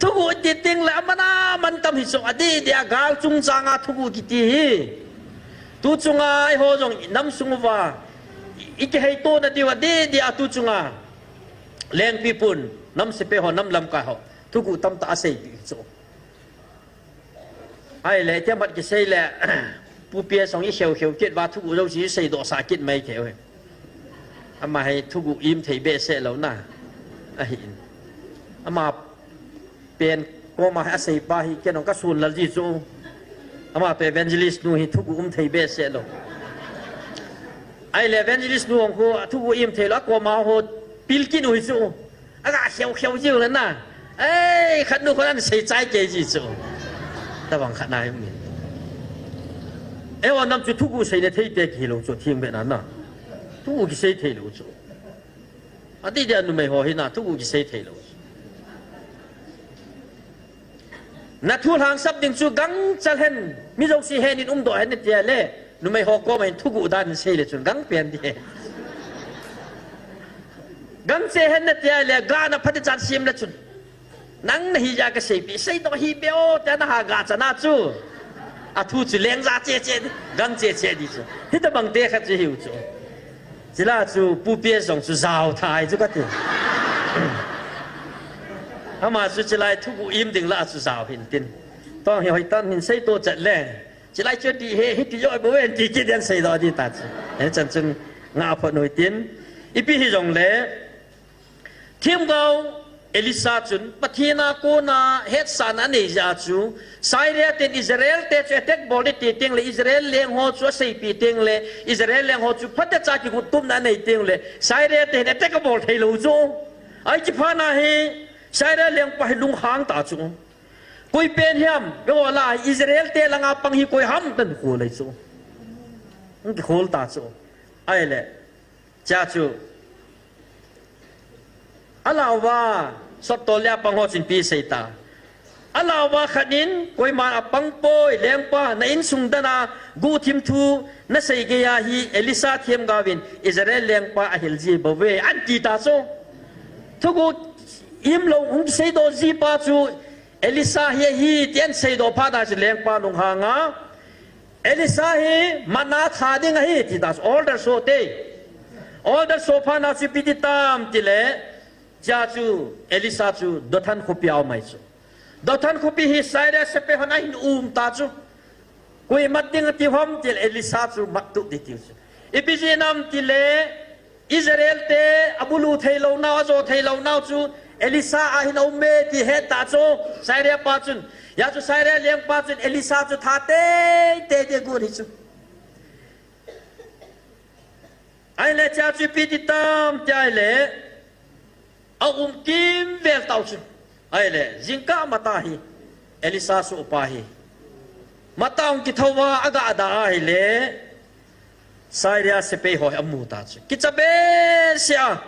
Thuguh ti teng le aman aman tam hi chu, adeh deh a gal chungchanga thuguh kiti hi. Tuchunga eiho jong inam sung uva ikiheitona diu adeh deh a tuchunga lengpipun, nam sepai ho, nam lamkai ho thuguh tamtah aseipeh chu. Ahile, themkhat kisei le, Pu P S hung ikheu kheu kit uva thuguh jouse seidohsah kit mai thei uve. Ama hi thuguh im thei behseh lou na ahin. Ama pen koma hi aseipa hi ken jong kasun lal ji chu. Ama toh evangelist nu hi thuguh um thei behseh lou. Ahile evangelist nu jong khu thuguh im thei lou, akoma ho pil kit u hi chu. Aga kheu kheu jiu le na. Ei, khat nu khon ana sei chai kei ji chu. Tabang khat na hi um in. Eiho nam chu thuguh seina thei te kihilou chu, themgao na na. Thuguh kisei thei lou chu. Adeh deh a numei ho hi na, thuguh kisei thei lou chu. Na thu lhangsap ding chu gangchal hen, mi jouse hen in umdoh hen nati le, numei ho koma hin thuguh dan in sei le chun gangpen ding. Gangchal hen nati le, ga na phaten chan sem le chun. Nang nahi jeh a kaseipeh, seidoh hih beh o, tia naha gachana chu. Athu chu lengja cheh cheh di, gangchal cheh di chu. Hitabang te khat chu hiu chu. Chule chu Pu P S jong chu jao thei chu kati. Ama chu chule thuguh im ding lah a chu jao hin tin. Tong hi hoitah in hin seito chet le. Chule chu ti he, hiti jo bou en ti kit den seidoh di ta chu. Hichan chun ngah phot u hitin. Ipi hijongle, themgao Elisha chun Pathen a kona hetsahna anei jeh a chu, Syria ten Israel te chu attack bol ding ati teng le, Israel leng ho chu aseipi teng le, Israel leng ho chu phatecha kiguttupna anei teng le, Syria ten attack abol thei lou chu. Ahi, chuphat na hi Syria lengpa hi lunghang ta chu. Koi pen hiam, eiho lah a Israel te langa pang hi koi ham, ati khol ahi chu. Hung kikhol ta chu. Ahile, chea chu, alauva, sottol le apang ho chun ipi asei ta. Alauva khat in, koiman apang poi, lengpa, na insung dan a guhthim thu nasei geiya hi Elisha themgao vin Israel lengpa ahil ji bou ve, ati ta chu. Thuguh imlou hung seidoh ji pa chu, Elisha hi ahi, tin aseidoh phat na chu lengpa lunghang a, Elisha hi matna tha ding ahi, ati ta chu, order aso te. Order aso phat na chu ipi ati tam itile, chea chu Elisha chu Dothan khopi a um ahi chu. Dothan khopi hi Syria sepai hon ahin um ta chu. Koi mat ding ati ham itile, Elisha chu mat tup ding ati chu. Ipi jeh ham itile, Israel te abulu thei lou nau, ajo thei lou nau chu Elisha a hin aum e ti ahet ta chu, Syria pa chun. Hijeh chun Syria lengpa chun Elisha chu tha teitei ding agon ahi chu. Ahile chea chu ipi ati tam iti ahile, aum kimvel tau chu. Ahile, jingkah matah hi, Elisha sohpa hi, matah hung kithou a, aga da ahile, Syria sepai ho hi amu ta chu. Kicha behseh a,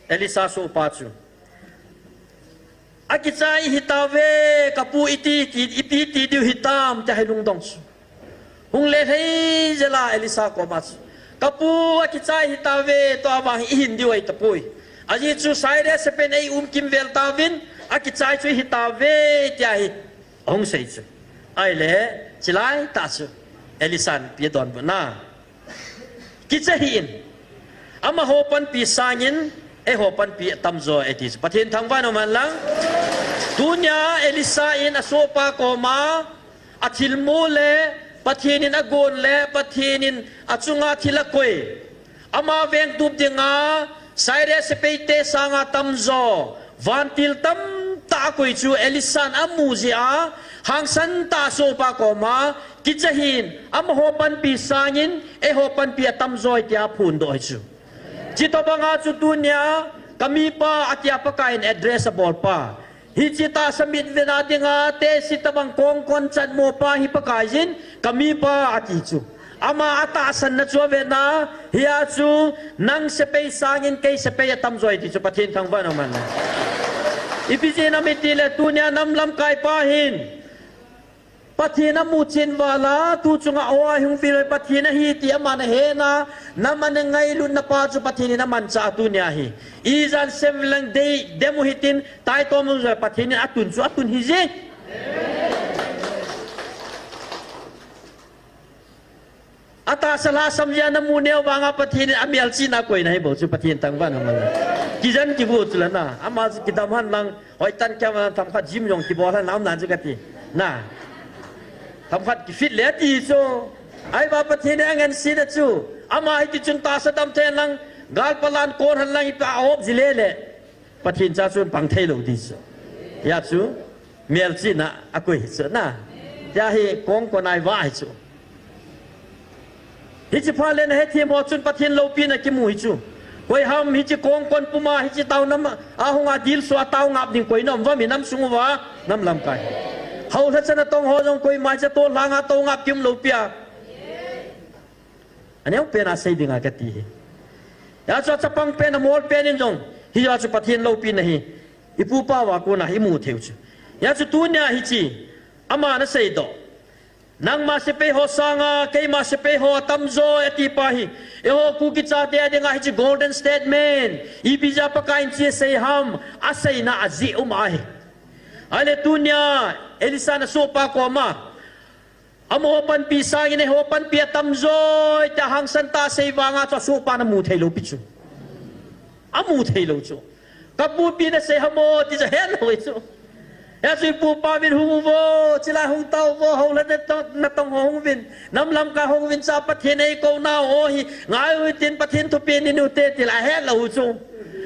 Elisha sohpa chu. Akichai ihi tauve, kapu, iti, ti, ipi ti diu hitam, tia hi lungdong chu. Hung le lhei jel a Elisha koma chu, kapu, akichai ihi tauve, tua vang hi ihin diu ahi tapoi. Ajeh chu Syria sepai in eium kimvel tauvin, akichai chu ihi tauve, tia hi ahung sei chu. Ahile, chulai tah chu Elisha in ipi adonbut na. Kicha hih in, amaho panpi sangin eiho panpi atamjo e, ati chu. Pathen thangvah in um hen lang. Tunia Elisha in asohpa koma, athilmu le, Pathen in agon le, Pathen in achunga thil akoi, ama vengtup dinga Syria sepai te sanga tamjo, vantil tamtah akoi chu Elisha in amu jeh a, hangsan tah a asohpa koma, kicha hih in, amaho panpi sangin eiho panpi atamjo e, tia aphondoh ahi chu. Chutobang a chu tunia, kamipa, atia Pakai in address abol pa. Hiche tahsa mitvena dinga test tobang kongkon chatmo pa hi Pakaiyin, kamipa, ati chu. Ama atahsanna chu avetna, hia chu, nang sepai sangin kei sepai atamjo e, ti chu. Pathen thangvah in um hen lang. Ipi jeh ham itile, tunia nam lamkai pa hin Pathen amu chen val a, tu chunga aw a hung vil Pathen ahi ti aman ahetna, nam ana ngailutna pa chu Pathen in amanchah a, tunia hi. Ijat sem lang dei, dem u hitin, taitom u jong Pathen in atun chu atun ahije. Atahsa lhasam jeh a namu neo vanga Pathen in amelchihna akoina hi bou chu, Pathen thangvah in um hen lang. Kijen kivu chu la na. Ama chu kidam hen lang. Hoitah in kiam a themkhat gym jong kibol hen lang um nan chu kati. Na. Themkhat ki fit le ati chu. Ahivang Pathen in angansena chu. Ama hiti chun tahsa dam thei hen lang. Gal palan kon hen lang ipi a hop ji le le. Pathen cha chun pang thei lou ti chu. Hia chu, melchihna akoi hi chu na. Hia hi kongkon a ivah hi chu. Hiche phat le nahethem ho chun Pathen loupina kimu hi chu. Koi ham hiche kongkon puma hiche taona a hunga dilsu a taungap ding koi nom uvam, inam sung uva, nam lamkai. Haolha chan a tong ho jong koima hiche tolhang a toungap kium lou pia. Aneo pen a sei dinga kati hi. Hia chu achapang pen, amol pen in jong, hia chu Pathen loupina hi ipupa uva kona imu thei u chu. Hia chu tunia hiche, aman aseidoh, nangma sepai ho sanga keima sepai ho atamjo e ati pa hi, eiho Kuki chate a dinga hiche golden statement, ipi jeh a Pakai in hiche asei ham, aseina ajeh um ahi. Ahile tunia Elisha in asohpa koma, amaho panpi sangin eiho panpi atamjo e, tia hangsan tah a asei vanga chu asohpan amu thei lou pi chu. Amu thei lou chu. Kapu, ipi nasei ham o, ti chu ahet lou ahi chu. Hia chu ipupa vin hung uvo, chulai hung tao uvo, haolha natong, natong ho hung uvin, nam lamkai hung uvin, cha Pathen in eikou nau ho hi ngai u hitin, Pathen thupeh nei u hite, ti la ahet lou u chu.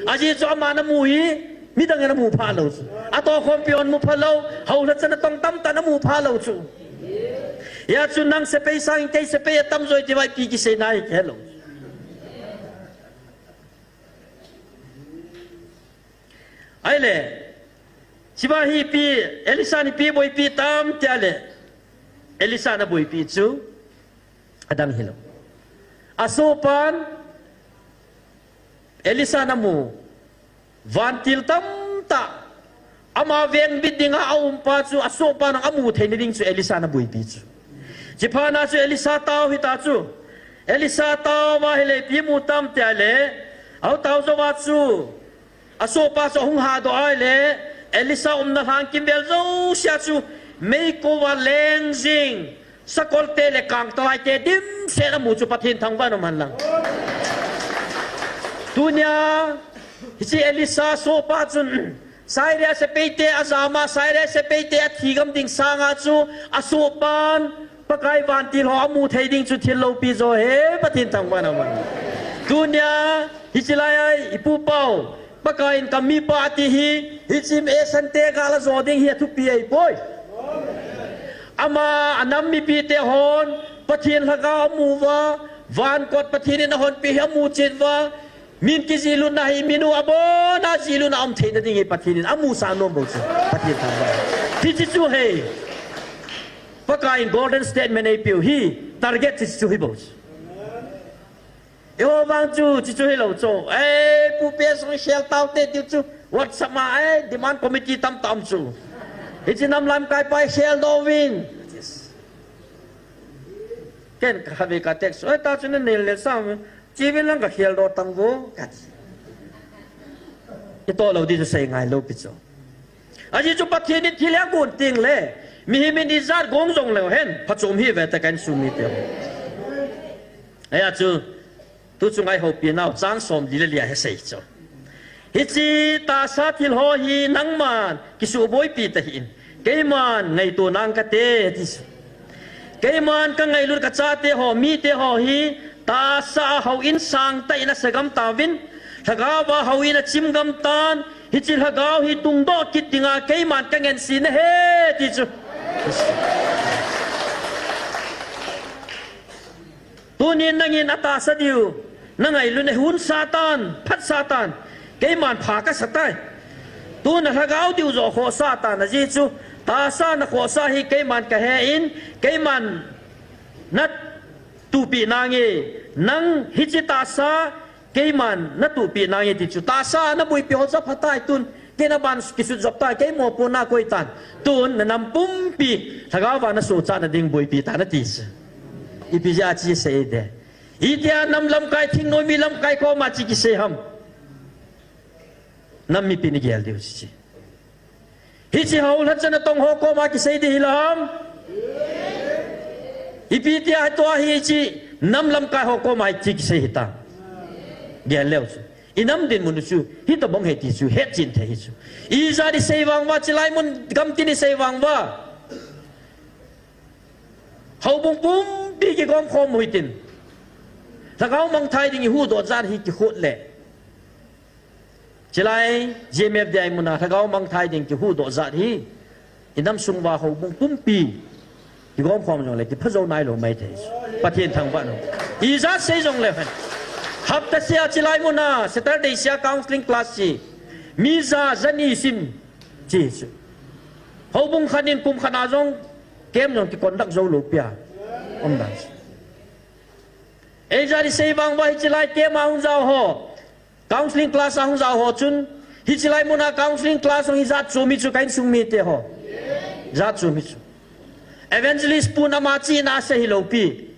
Ajeh chu aman amu hi, Midang in amu pha lou chu. Atohkhompi hon mu pha lou, houlhacha natong tamtah in amu pha lou chu. Hijeh chun nang sepai sangin kei sepai atam joi ti vai pi kisei nai kei lou. Ahile, hiche va hi ipi, Elisha in ipi boipi tam tia le, Elisha in aboipi chu, adang hilou. Asohpan, Elisha in amu, vantil tamtah, ama vengbit dinga aumpa chu, asohpan amu theina ding chu, Elisha in aboipi chu. Hiche phat na chu, Elisha tao hita chu. Elisha tao va ahile, ipi amu tam tia le, aho tao jou va chu, asohpa chu ahung hadoh a ahile, Elisha umna lhang kimvel jousea chu, meikouva leng jing, sakolte le kangtalai te dimset amu chu Pathen thangvah in um hen lang. Tunia, hiche Elisha sohpa chun, Syria sepai te ajam a, Syria sepai te athi gam ding sanga chu, asohpan, Pakai vantil ho amu thei ding chu thil loupi jo ahi, Pathen thangvah in um hen. Tunia, hiche lai a, ipu pau, Pakai in kami pa ati hi, hiche mi esan te gal ajo ding hi athupi ahipoi. Ama anam mipi te hon, Pathen lhagao amu uva, van kot Pathen in ahonpi hi amu chet uva, min kijihlut na hi, min u abon a jihlut na um theina ding hi Pathen in amusah nom bou chu. Pathen thangvah. Hiche chu ahi. Pakai in golden statement eipeu hi, target hiche chu hi bou chu. Eiho vang chu, hiche chu hilou chu. Ei, pu pe sung shel tao te tiu chu. WhatsApp ma, ei, demand committee tamtah um chu. Hiche nam lamkai pa shel doh uvin. Ken ka khatvei ka text. Oi, ta chu na nel nel sam. Chi vin lang ka khel doh tang vo. Ka ti. Itoh lou ding chu sei ngai lou pi chu. Ajeh chu Pathen in thil hi agon teng le, mihem in ijat gong jong leu hen, phachom hi ve ta ka insung mite ho. Hijeh chun, tu chunga i houpi nau, chang som li le li a hi sei chu. Hiche tahsa thil ho hi nangman kisuhboipi tahih in, keiman ngaito nang kate, ti chu. Keiman ka ngailut ka chate ho, mite ho hi, tahsa a houin sangtah in asa gam tauvin, lhagao a houin achim gam tan, hiche lhagao hi tungdoh kit dinga keiman ka ngense nahi, ti chu. Tunin nangin atahsa diu, na ngailut na hun sa tan, phat sa tan, keiman pha ka sa tai. Tun na lhagao diu joh khohsa tan, ajeh chu, tahsa na khohsa hi keiman ka he in, keiman na tuhpi nange, nang hiche tahsa, keiman na tuhpi nange ti chu. Tahsa na boipi ho chu apha tai tun, kei na ban kisut jop tai, kei mopohna koi tan. Tun na nam pumpi, lhagao va na sohcha na ding boipi tan ati chu. Ipi jeh a chi sei de. Itia nam lamkai thingnoi mi lamkai koma chi kisei ham. Nam mipi ni gel diu chi. Hiche houlhacha natong ho koma kisei ding hilou ham. Ipi tia tua hiche nam lamkai ho koma hiche kisei hita. Gel leu chu. I nam dinmun u chu. Hitobang ahi ti chu. Hetchen thei hi chu. Ijat i sei vang uva, chilai mun gamtin i sei vang uva. Houbung pumpi kigom khom u hitin. Lhagao mangthai ding i huhdoh jat hi kikhut le. Chilai, G M F D I muna, lhagao mangthai ding kihuhdoh jat hi. I nam sung uva houbung pumpi. Kigom khom jong le, kipha jou nailou maithei. Pathen thangvah in um. Ijat sei jong leu hen. Hapta sia chilai muna, Saturday sia counseling class hi. Mi ja, jani sim. Chi chu. Houbung khat in kum khat a jong, camp jong kiconduct jou lou pia. Um dan. Ijat i sei vang uva hiche lai camp a hung jao ho. Counseling class a hung jao ho chun, hiche lai muna counseling class hung hi jat chu mi chu ka insung mite ho. Jat chu mi chu. Evangelist pun ama chihna asei hilou pi.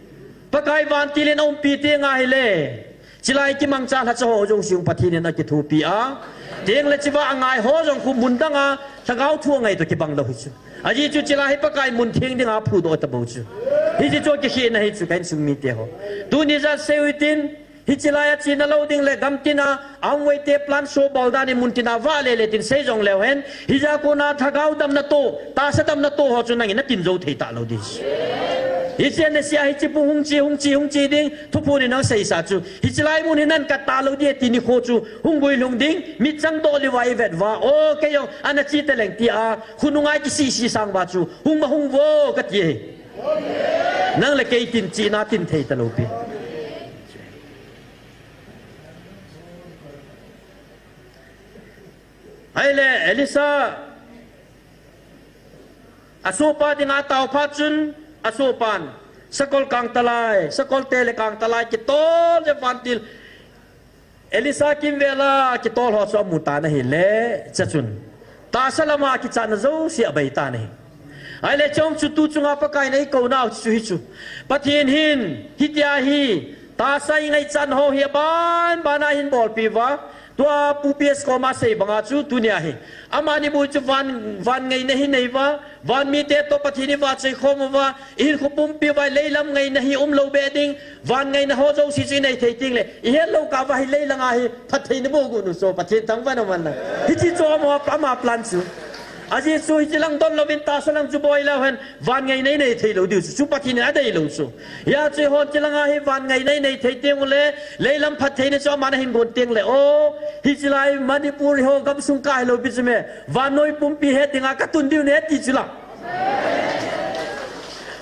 Pakai vantil in aumpi teng ahile. Chilai kimangcha lhacha ho jouse jong Pathen in akithopi a. Teng le chiva angai ho jong khu mun dang a, lhagao thu angai toh kibang lou hi chu. Ajeh chu chilai hi Pakai mun theng dinga phudoh tabou chu. Hiche chu kikhehna hi chu ka insung mite ho. Tuni jat sei u hitin, Hiche lai a chena lou ding le gamtin a, Amway te plan show bol dan in muntin a vahle le tin sei jong leu hen, hijeh a kona lhagao damna toh, tahsa damna toh ho chu nangin natin jou thei talou ding. Hiche nasia hiche pung hung che, hung che, hung che ding, thuphon in nang seisa chu. Hiche lai mun hi nang kata lou ding ti nikho chu, hung guilhung ding, mitchang doh leuva i vet uva. O, kei jong, ana che taleng tia, khonunga kisih sih sang uva chu, hung ma hung vo, kati ahi. Nang le kei tin chihna tin thei talou pi. Ahile, Elisha, asohpa dinga atao phat chun, asohpan, sakol kangtalai, sakolte le kangtalai, kitol le vantil, Elisha kimvela, kitol ho chu amu tan ahile, chuchun. Tahsa lama kichatna jouse abai tan ahi. Ahile chom chu tu chunga Pakai in eikounau chu hichu. Pathen hin, hitia hi, tahsa ingaichat ho hi aban bana hin bolpi uva, tua Pu P S koma sei banga chu tunia hi. Amani bu chu van, van ngaina hi nei uva, van mite toh Pathen i vahchoi khom uva, i hinkho pumpi uva leilam ngaina hi umlou be ding, van ngaina ho jouse chu i nei thei ding le, i hetlou kah uva hi leilanga hi phattheina boh got u chu, Pathen thangvah in um hen lang. Hiche chu ama, ama plan chu. Ajeh chu hiche lang don louvin tahsa lang chu boi leu hen, van ngaina i nei thei lou diu chu, chu Pathen in adei lou chu. Hia chu eihon hiche langa hi van ngaina i nei thei teng ule, leilam phattheina chu aman ahin gon teng le, o, hiche lai Manipur ho gamsung kahi lou pi chu me, vannoi pumpi het dinga katun diu ne ti chu la.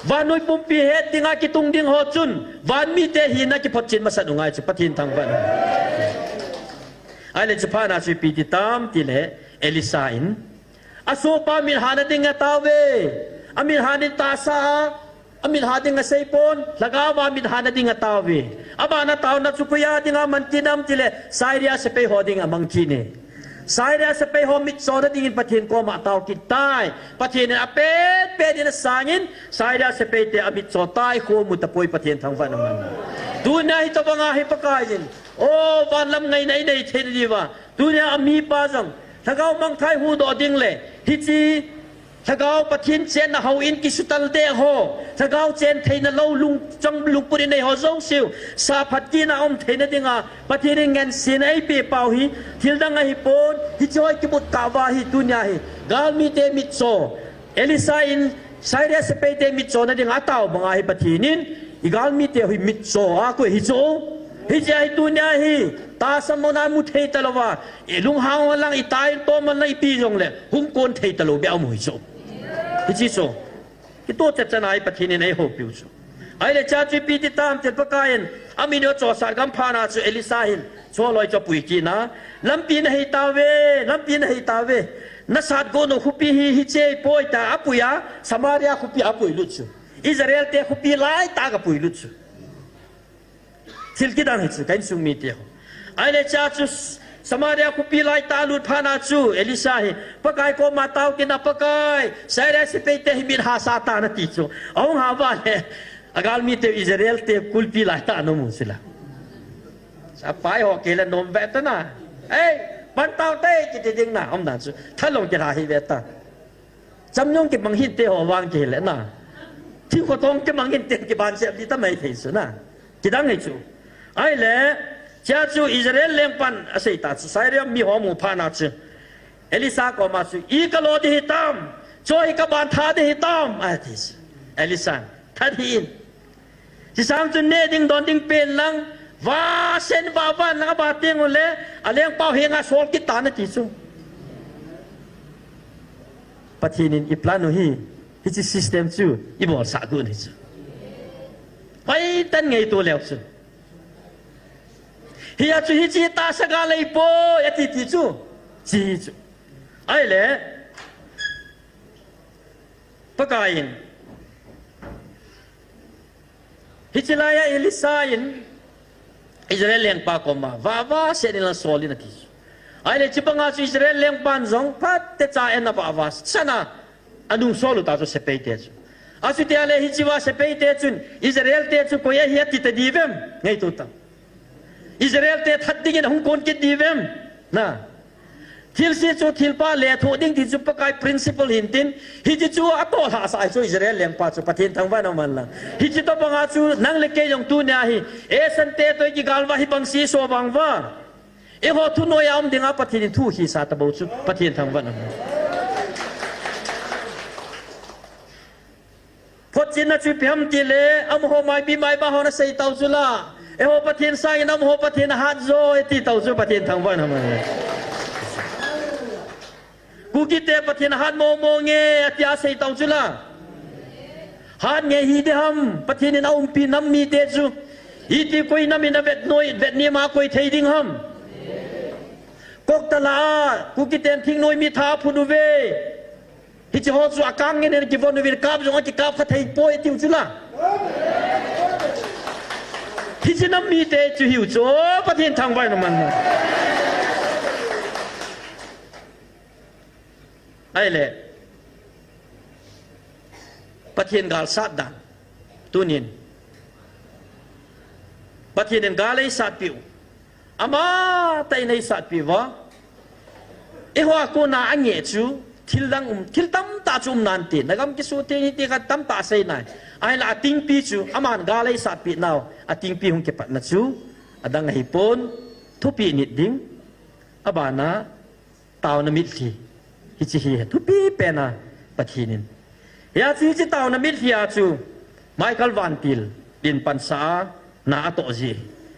Vannoi pumpi het dinga kitung ding ho chun, van mite hina kiphotchen masat u ngai chu, Pathen thangvah in. Ahile chu phat na chu ipi ti tam tile, Elisha in, asohpa mithana ding ataove. Amithana ding tahsa a, amithana ding asei pon, lhagao a mithana ding ataove. Abana taona chu koiya dinga mang kit nam tile, Syria sepai ho dinga mang kit e. Syria sepai ho mitchona dingin Pathen koma atao kit tai. Pathen in apet pet in asangin, Syria sepai te amitcho tai, kho amu tapoi, Pathen thangvah in um hen. Tunia hitobanga hi Pakai in, o, van lam ngaina i nei theina diuva, tunia amipa jong, lhagao mangthah i huhdoh ding le, hiche, lhagao Pathen chenna houin kisutal deh ho, lhagao chen theina lou lungchang lungput i nei ho jouseu, sa phat kit a um theina dinga, Pathen in ngansena eipeh pau hi, thil dang ahipon, hiche ho i kibut kah uva hi tunia hi, galmite mitcho, Elisha in Syria sepai te mitchona dinga atao banga hi Pathen in, i galmite hi mitcho a koi hichu. Hiche a hi tunia hi, tahsa mona mu thei talouva, i lunghang ho lang, i tai tom ho lang, ipi jongle, hung kon thei talou beh aum u hichu. Hiche chu. Kitoh chet chan a hi Pathen in eihoupiu chu. Ahile chua chu ipi ti tam tile Pakai in, amin u achosat gam phat na chu Elisha hin, choloi chu apui kit na. Lampi nahei tauve, lampi nahei tauve. Nasat got u khopi hi, hiche ahipoi tia apui a, Samaria khopi a apui lut chu. Israel te khopi laitah a apui lut chu. Thil kidang hichu, ka insung mite ho. Ahile chua chu Samaria khopi laitah a alut phat na chu, Elisha hi, Pakai koma atao kit na, Pakai, Syria sepai te hi mit hasa tan ati chu. Ahung ha uva le, agalmite Israel te kulpi laitah a ana um u chu la. Apai ho kile nom ve ta na. Ei, pan tao te kiti ding na, um na chu. Thalong kila hi ve ta. Chamnyong kimang hinte ho vang kile na. Thingkho tong kimang hinte kiban chep di ta mai thei chu na. Kidang hi chu. Ahile, chua chu Israel lengpan asei ta chu, Syria mi ho amu phat na chu. Elisha koma chu, i kalo di hitam, cho hi kaban tha di hitam, ati chu. Elisha, that hih in. Hiche sang chu neh ding don ding pen lang, va sen va van lang aba teng ule, alengpau henga sol kit tan ati chu. Pathen in i plan u hi, hiche system chu i bolsah got u hi chu. Hoitah in ngaito leu chu. Hia chu hiche tahsa gal ahipoi ati ti chu. Hiche hi chu. Ahile, Pakai in, hiche laiya Elisha in Israel lengpa koma, vava sen in la sol in ati chu. Ahile hiche banga chu Israel lengpan jong phatecha in ana vava san a, anung sol u ta chu sepai te chu. Achuti ahile hiche va sepai te chun, Israel te chu koi ahi ati ta diuvem, ngaito tan. Israel te that dingin ahung kon kit diuvem, na. Thilse chu thilpha lethuh ding ti chu Pakai principle hintin, hiche chu atoh lhahsah ahi chu Israel lengpa chu Pathen thangvah in um hen lang. Hiche tobanga chu nang le kei jong tunia hi, eisan te toh i kigal uva hibang seisou vang uva. Eiho thunoi a um dinga Pathen in thu hisa tabou chu Pathen thangvah in um hen. Chinna chu ipi ham tile, amaho maipi maiba hon asei tau chu la. Eiho Pathen sangin amaho Pathen ahat jo, ati tau chu Pathen thangvah in um hen. Kukite Pathen ahat momo nge, ati asei tau chu la. Hat nge hiding ham, Pathen in aumpi nam mite chu. Iti koi nam in avet noi, vet ni ma koi thei ding ham. Koktala a, Kukiten thingnoi mi tha aphut uve. Hiche ho chu akang ngen ngen kivon uvin kap jong akikap kha thei poi tiu chu la. Hiche nam mite chu hiu chu, Pathen thangvah in um hen. Ahile, Pathen gal sat dan. Tunin. Pathen in gal eisatpiu. Amatah in eisatpiu va. Eiho a kona ange chu, thil dang um, thil tamtah chu um nante. Nagam kisu thei hite khat tamtah asei nai. Ahinla atingpi chu, aman gal eisatpi nau. Atingpi hung kipatna chu, adang ahipon, thupi nit ding. Abana, taona mitlhi. Hiche hi thupi pen a Pathen in. Hia chu hiche taona mitlhi a chu Michael Vantil in pansa a na atoh ji.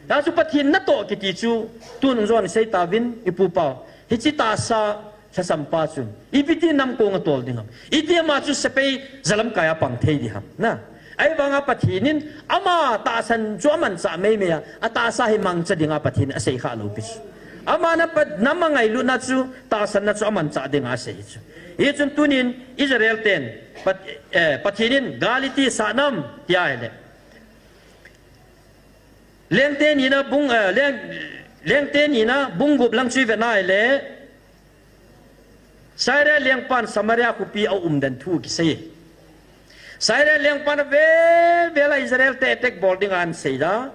Hia chu Pathen natoh kiti chu tun jon sei tauvin ipu pau. Hiche tahsa lhasam pa chun ipi ti nam kong atol ding ham. Iti ama chu sepai jalamkai a pang thei ding ham. Na. Ahivanga Pathen in ama tahsan chu amanchah meimei a, atahsa hi mangcha dinga Pathen in asei kha lou pi chu. Ama na pa, nam angailutna chu, tahsanna chu amanchah dinga asei chu. Hichun tunin Israel ten, Pat-, eh, Pathen in gal iti sat nam, tia ahile. Lengte nina bung, eh, leng, Lengte nina bung gup lang chu ive na ahile. Syria lengpan Samaria khopi aumden thu kisei. Syria lengpan avel vel a Israel te attack bol dinga ahin sei da.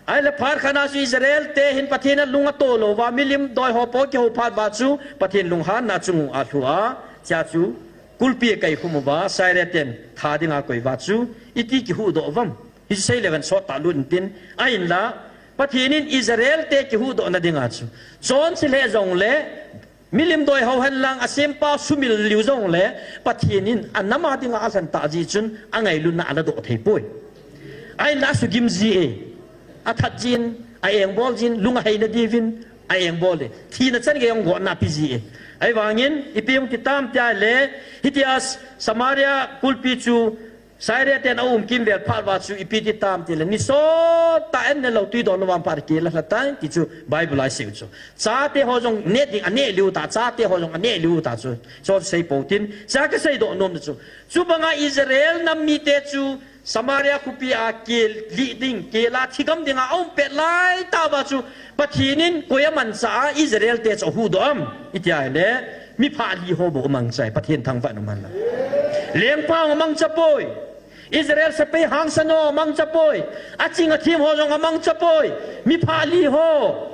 Ahile phat khat na chu Israel te hin Pathen a lung ato lou va, milim doi ho po kihou phat va chu Pathen lunghanna chunga alhu a, chea chu kulpi akaikhum uva, Syria ten tha dinga akoi va chu, iti kihuhdoh uvam. Hiche sei le ven sot tah lut intin, ahinla, Pathen in Israel te kihuhdohna dinga chu, chonse lheh jongle, milim doi ho henlang, asempa sumil liu jongle, Pathen in anam a dinga alhen tah jeh chun, angailutna aladoh thei poi. Ahinla asugim ji e, athat jin, a-engbol jin, lung aheina diuvin, a-engbol e. Thina chan gei jong gotna ape ji e. Ahivangin, ipi hung ti tam tia le, hitia Samaria kulpi chu, Syria ten aum kimvel phat uva chu ipi ti tam tile, ni sot tah an ne lou tui don lou vang phat kila lha tai ti chu Bible a asei u chu. Chate ho jong ne ding aneh liu ta, chate ho jong aneh liu ta chu. Chonsei pou tin, cha kasei doh nom chu. Chubanga Israel nam mite chu Samaria khopi a kel lih ding, kel a thigam dinga aum pet lai tah uva chu Pathen in koi amanchah a Israel te chu ahuhdoh am? Iti ahile, mi phah li ho bou amangcha e, Pathen thangvah in um hen lang. Lengpa amangcha poi. Israel sepai hangsan ho amangcha poi. Aching athem ho jong amangcha poi. Mi phah li ho.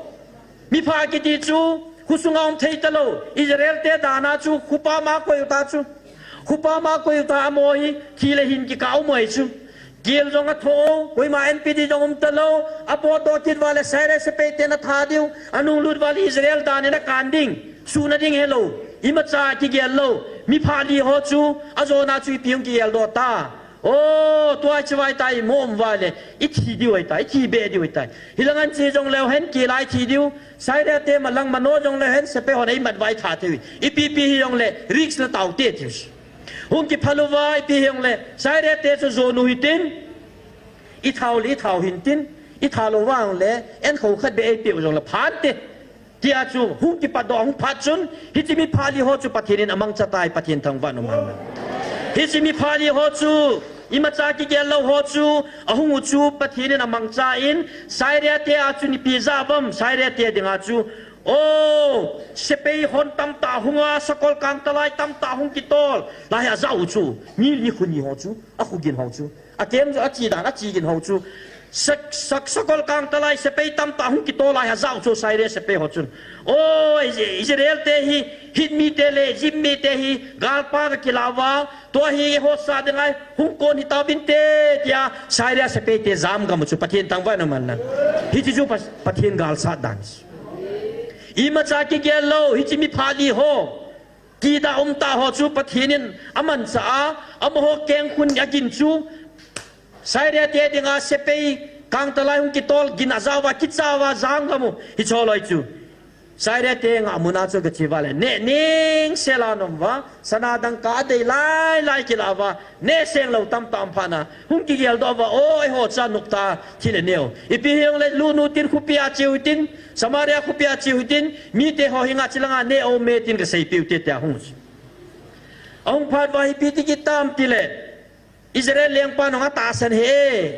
Mi phah kiti chu, khosunga um thei talou. Israel te dan a chu, khopa ma koi u ta chu. Khopa ma koi u ta amaho hi, thi le hin kikah u mei chu. Kel jong atho, koima enpi di jong um talou, apotdoh kit uva le Syria sepai ten atha diu, anunglut uva le Israel dan in akan ding, suhna ding helou, imacha kigel lou, mi phah li ho chu, ajona chu ipi hung kigeldoh ta. O, tua chu vai ta imo um uva le, ithi diu ahi ta, ithi be diu ahi ta. Hilang an che jong leu hen, kel a ithi diu, Syria te malang mano jong leu hen, sepai hon eimat uva itha thei u. Ipi pi hijongle, risk na tao te tiu. Hung kiphal uva, ipi hijongle, Syria te chu jonu hitin, itha u le, itha u hintin, itha lou vang le, enkho khat beh eipeh u jongle, phante. Tia chu, hung kipatdoh, hung phat chun, hiche mi phah li ho chu Pathen in amangcha tai, Pathen thangvah in um hen lang. Hiche mi phah li ho chu, imacha kigel lou ho chu, ahung u chu Pathen in amangcha in, Syria te a chu ipi ajah uvam, Syria te dinga chu, o, sepai hon tamtah hunga, sakol kangtalai tamtah hung kitol, lai ajah u chu, mi li khu ni ho chu, akhu gin ho chu, akem chu, achi dan, achi gin ho chu, sak, sak, sakol kangtalai sepai tamtah hung kitol lai ajah u chu, Syria sepai ho chun. O, Is-, Israel te hi, Hit mite le, Egypt mite hi, galpan akilah uva, tua hi eiho sah dinga hung kon hitauvinte, tia Syria sepai te jam gam u chu Pathen thangvah in um hen lang. Hiche chu Pa-, Pathen gal sat dan. Imacha kigel lou, hiche mi phah li ho. Kida umta ho chu Pathen in amanchah a, amaho kengkhun agin chu, Syria te dinga sepai kangtalai hung kitol gin ajao va, kicha va, jang gam u, hiche loi chu. Syria te ngahmun a chu gache uva le, neh ningsel a aum uva, sana dangka adei lailai kila uva, neh seng lou tamtah um phat na, hung kigel doh uva, o, eiho cha noptah thil anei u. Ipi hijongle, lut un tin khopi a che u hitin, Samaria khopi a che u hitin, mite ho henga chelanga neh u me tin gaseipeh u hite tia hung chu. Ahung phat uva ipi ti kit tam tile, Israel lengpan jong atahsan e.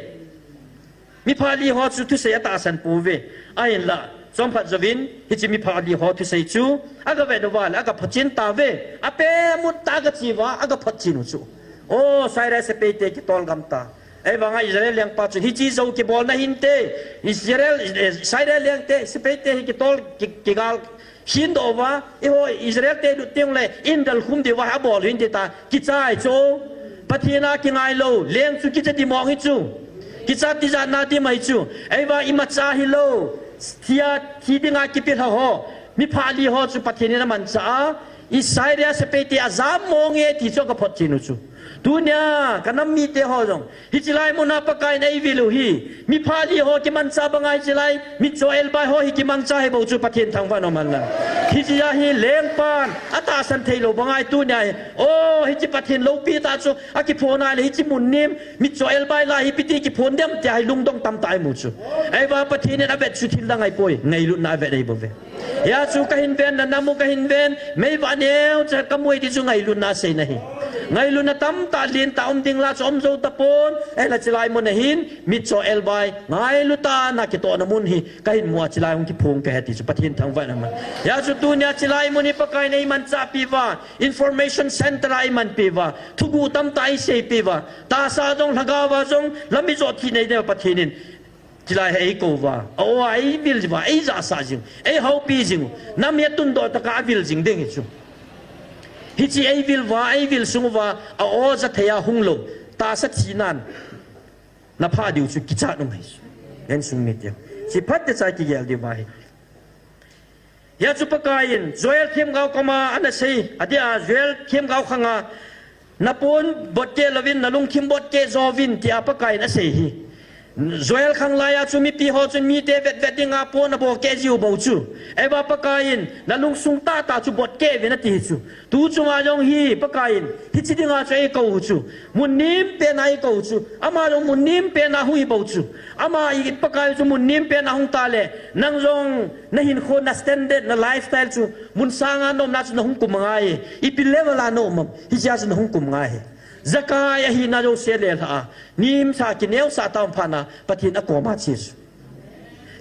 Mipha li ho chu thusei atahsan pouve. Ahinla, chomkhat jouvin, hiche mipha li ho thusei chu, agavet uva le, agaphotchen tauve. Ape mut tah a gache uva, agaphotchen u chu. O, Syria sepai te kitol gam ta. Ahivanga Israel lengpa chun, hiche jou kibolna hinte, Israel, eh, Syria leng te, sepai te hi kitol, ki, kigal, hin doh uva, eiho Israel te lut teng le, in dalkhum diu va abol hinte tia, kicha ahi chu. Pathen a kingai lou, leng chu kicha di mong hi chu. Kicha tijat na di mai chu. Ahivang imacha hilou, thia, thi dinga kipilha ho, mipha li ho chu Pathen in amanchah a, i Syria sepai te ajam mong e ti chu agaphotchen u chu. Tunia, kanam mite ho jong, hiche lai muna Pakaiyin eivil u hi, mipha li ho kimanchah banga hiche lai, mitcho elbai ho hi kimangcha hi bou chu Pathen thangvah in um hen lang. Hiche a hi lengpan atahsan thei lou banga hi tunia hi. O, hiche Pathen loupi tah chu akiphon a le hiche mun nim, mitcho elbai lai hi ipi ti kiphon dem tia hi lungdong tamtah imu chu. Ahivang Pathen in avet chu thil dang ahipoi, ngailutna avet ahi bouve. Hia chu kahin ven, nanam u kahin ven, meiva neocha kamu e ti chu ngailutna aseina ahi. Ngailutna tamtah lentah um ding la chu um jou tapon, ahinla chulai mun a hin, mitcho elbai, ngailu tah a kitohna mun hi, kahin mu a chulai hung kiphong kahi ti chu Pathen thangvah in um hen. Hia chu tunia chulai mun hi Pakaiyin eimanchahpi uva, information center a eimanpi uva, thuguh tamtah eiseipeh uva, tahsa jong, lhagao a jong, lam ijot thei nei ding Pathen in, chulai hi eikou uva, a-o a eivil uva, eijahsah jing, eihoupi jing u, nam hi atundoh tah a avil jing ding hi chu. Hiche eivil uva, eivil sung uva, a-o jathei a hung lou, tahsa thinan, naphah diu chu kichat um ahi chu. Insung mite, hiche phat techa kigel diu ahi. Hia chu Pakaiyin, Joel themgao koma anasei, adeh a Joel themgao khanga, napon botkeh louvin, nalungthim botkeh jouvin, tia Pakaiyin asei hi. Joel khang laiya chu mipi ho chun mite vetvet dinga pon abotkeh jiu bou chu. Ahivang Pakaiyin, nalungsung tahtah chu botkeh uvin ati hi chu. Tu chunga jong hi Pakaiyin, hiche dinga chu eikou u chu. Mun nim pena eikou u chu. Ama jong mun nim pena hung hi bou chu. Ama i Pakai chu mun nim pena hung ta le, nang jong nahinkho, na standard, na lifestyle chu, mun sanga naumna chu nahung kum angai e. Ipi level a naum am, hichea chu nahung kum angai e. Jakai ahina jouse lelhah a, nimsa kineosah tah um phat na, Pathen akoma che chu.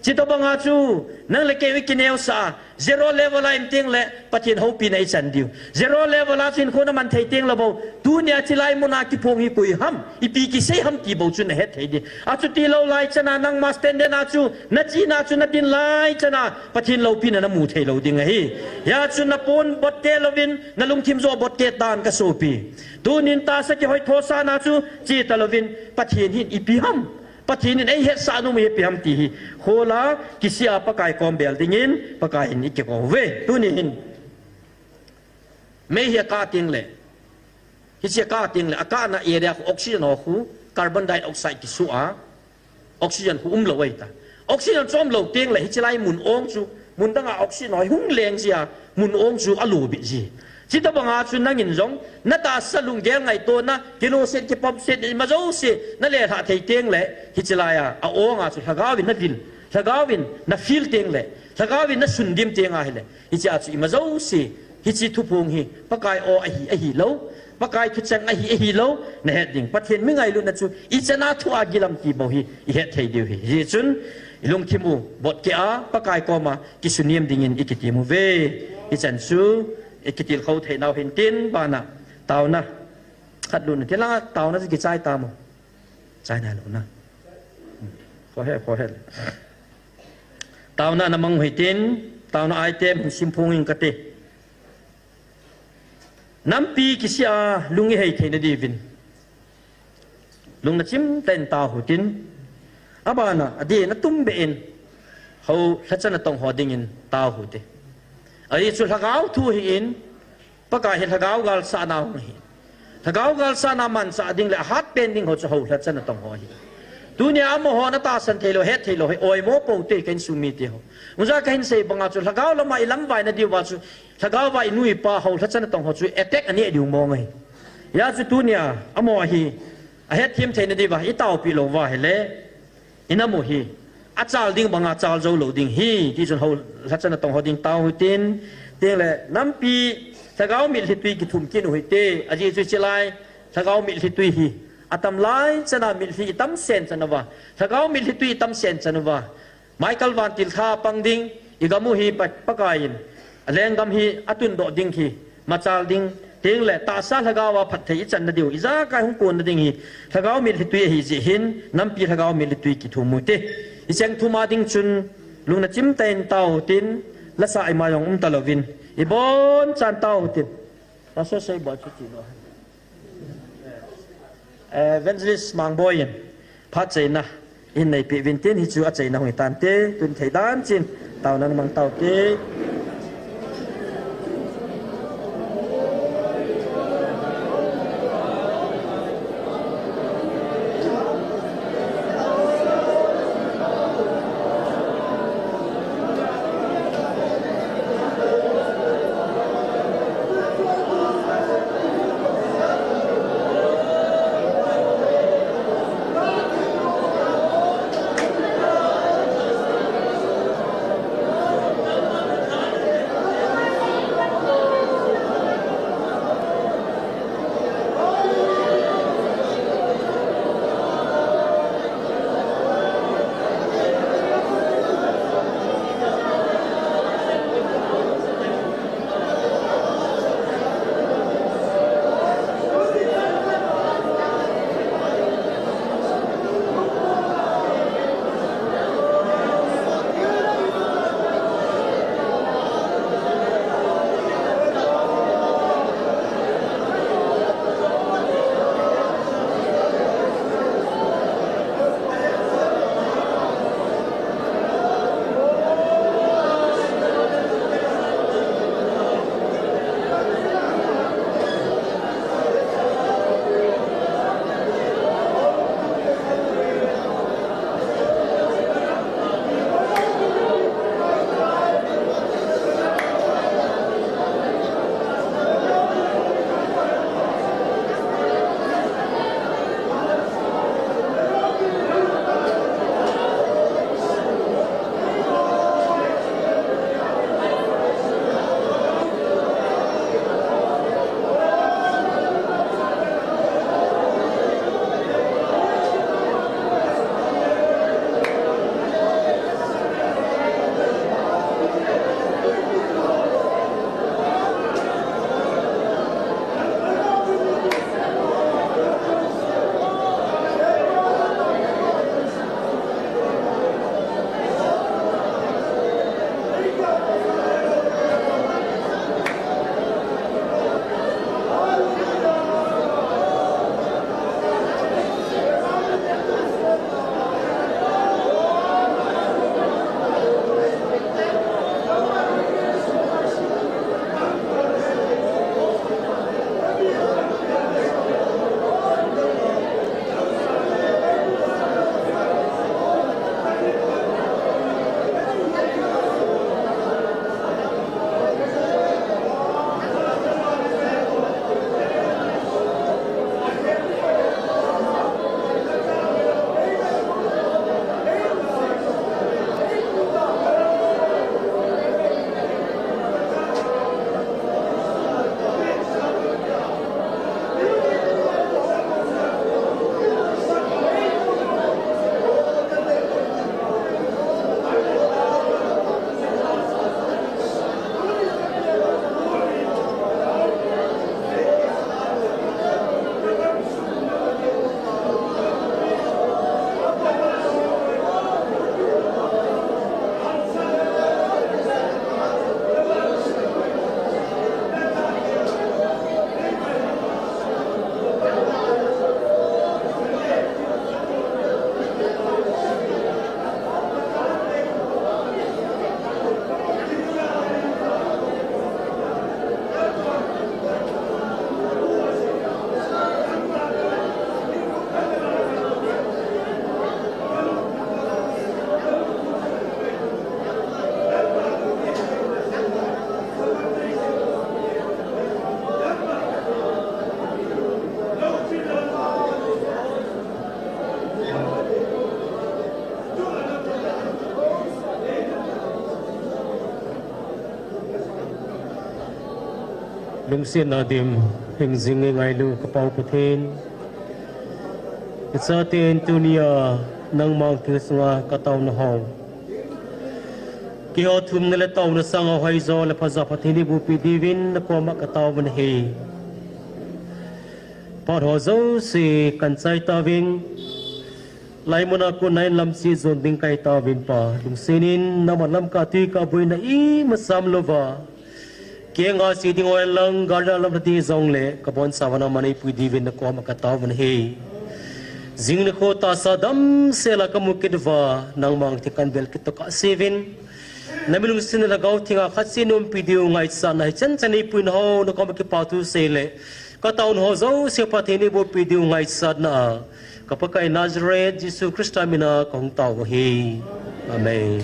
Chutoh banga chu, nang le kei u ikineosah a, zero level a i um teng le, Pathen houpina ichan diu. Zero level a chu hinkho naman thei teng le bou, tunia chulai muna kiphong hi koi ham, ipi kisei ham ti bou chu nahet thei ding. Achuti lou lai chana nangma standard a chu, nachena chu nadin lai chana, Pathen loupina namu thei lou ding ahi. Hia chu napon botkeh louvin, nalungthim joh botkeh tan kasopi. Tunin tahsa kihoithosahna chu, che talouvin, Pathen hin ipi ham. Pathen in eihetsah nom u hi ipi ham ti hi, khola kisih a Pakai kom bel dingin, Pakaiyin ikikou uve. Tuni hin, mei hi akah teng le, hiche akah teng le, akahna area khu oxygen ho khu, carbon dioxide kisu a, oxygen khu umlou ahi ta. Oxygen chu umlou teng le, hiche lai mun ong chu, mun danga oxygen ho hung leng jia, mun ong chu alo bit ji. Chutoh banga chu nangin jong, natahsa lunggel ngaitona, kiloset, kipomset, ima jouse, nalelhah thei teng le, hiche laiya, a-ong a chu lhagao in navil, lhagao in nafeel teng le, lhagao in nasundim teng ahile, hichea chu ima jouse, hiche thuphong hi, Pakai aw ahi, ahilou, Pakai thucheng ahi, ahilou, nahet ding. Pathen mi ngailutna chu, ichan a thu a gil am ti bou hi, ihet thei diu ahi. Hijeh chun, ilungthim u, botkeh a, Pakai koma, kisunem dingin ikitem uve. Hichan chu, ikitilkhou thei nau hintin, bana, taona, khat luna, tilanga, taona chu kichai tam u. Chai nailou na. Khohe, khohe. Taona namang u hitin, taona item hin simphong ing kate. Nampi kisih a lung ihei theina diuvin, lung nachim tah in tao uhitin, abana adeh in atumbeh in, hou lhacha natong ho dingin tao uhite. Ajeh chu lhagao thu ahin, Pakai hi lhagao galsahna hung hi. Lhagao galsahna manchah ding le ahat pen ding ho chu houlhachana tong ho hi. Tunia amaho na tahsan thei lou, het thei lou hi, oimo pou te ka insung mite ho. Hung ja ka hin sei banga chu lhagao lama i lamvaina diuva chu, lhagao va i nu i pa houlhachana tong ho chu attack anei diu mong ahi. Hijeh chun tunia amaho hi ahetthem theina diuva i taopi lou va ahile, i nam u hi achal ding banga chal jou lou ding hi, ti chun houlhachana tong ho ding tao hitin, tin le nampi lhagao mitlhi tui kithum kit u hite, ajeh chu hiche lai lhagao mitlhi tui hi atam lai chana mitlhi i tam sen chan uva, lhagao mitlhi tui i tam sen chan uva, Michael vantil tha pang ding, i gam u hi Pa-, Pakai in, a lenggam hi atun doh ding hi, machal ding, tin le tahsa lhagao a phatthei i channa diu, ijakai hung konna ding hi, lhagao mitlhi tui ahi jeh hin, nampi lhagao mitlhi tui kithum u hite. I cheng thum a ding chun, lungna chim tah in tao hitin, lasa ima jong um talouvin, i bonchan tao hitin. Pastor Seiboi chu ti lou. Evangelist Mangboi in phat cheina in neipeh uvin tin, hichu acheina hung hitante, tun thei dan chin, taona mang taute. Lungsetna dim, hingjing ngailu ka Pa u Pathen. Kichaten tunia nangma thilsunga ka taona ho, keiho thumna le taona sanga hoijo le phajo Pathen in eiboh peh diuvin nakoma ka taovin ahi. Phat ho jouse kan chai tauvin, laimuna kon nain lamse jon ding kahi tauvin Pa, lungsenin nangma lamkai twi kah boina ima sam louva, kenga che ding ho lang, gari a lamna ding jongle, kabonchauva nangman eipui diuvin nakoma ka taovin ahi. Jing nikho tahsa damsela kamu kit uva, nangma thei kanbel kit tokah seuvin, nami lungsetna lhagao thenga khat seh naumpi diu ngaichatna hichan chan eipuina ho nakoma kipa thu seile, ka taona ho jouse Pathen in eiboh peh diu ngaichatna a, ka Pakai Nazareth Jesu Christa mina kahung tao u ahi. Amen.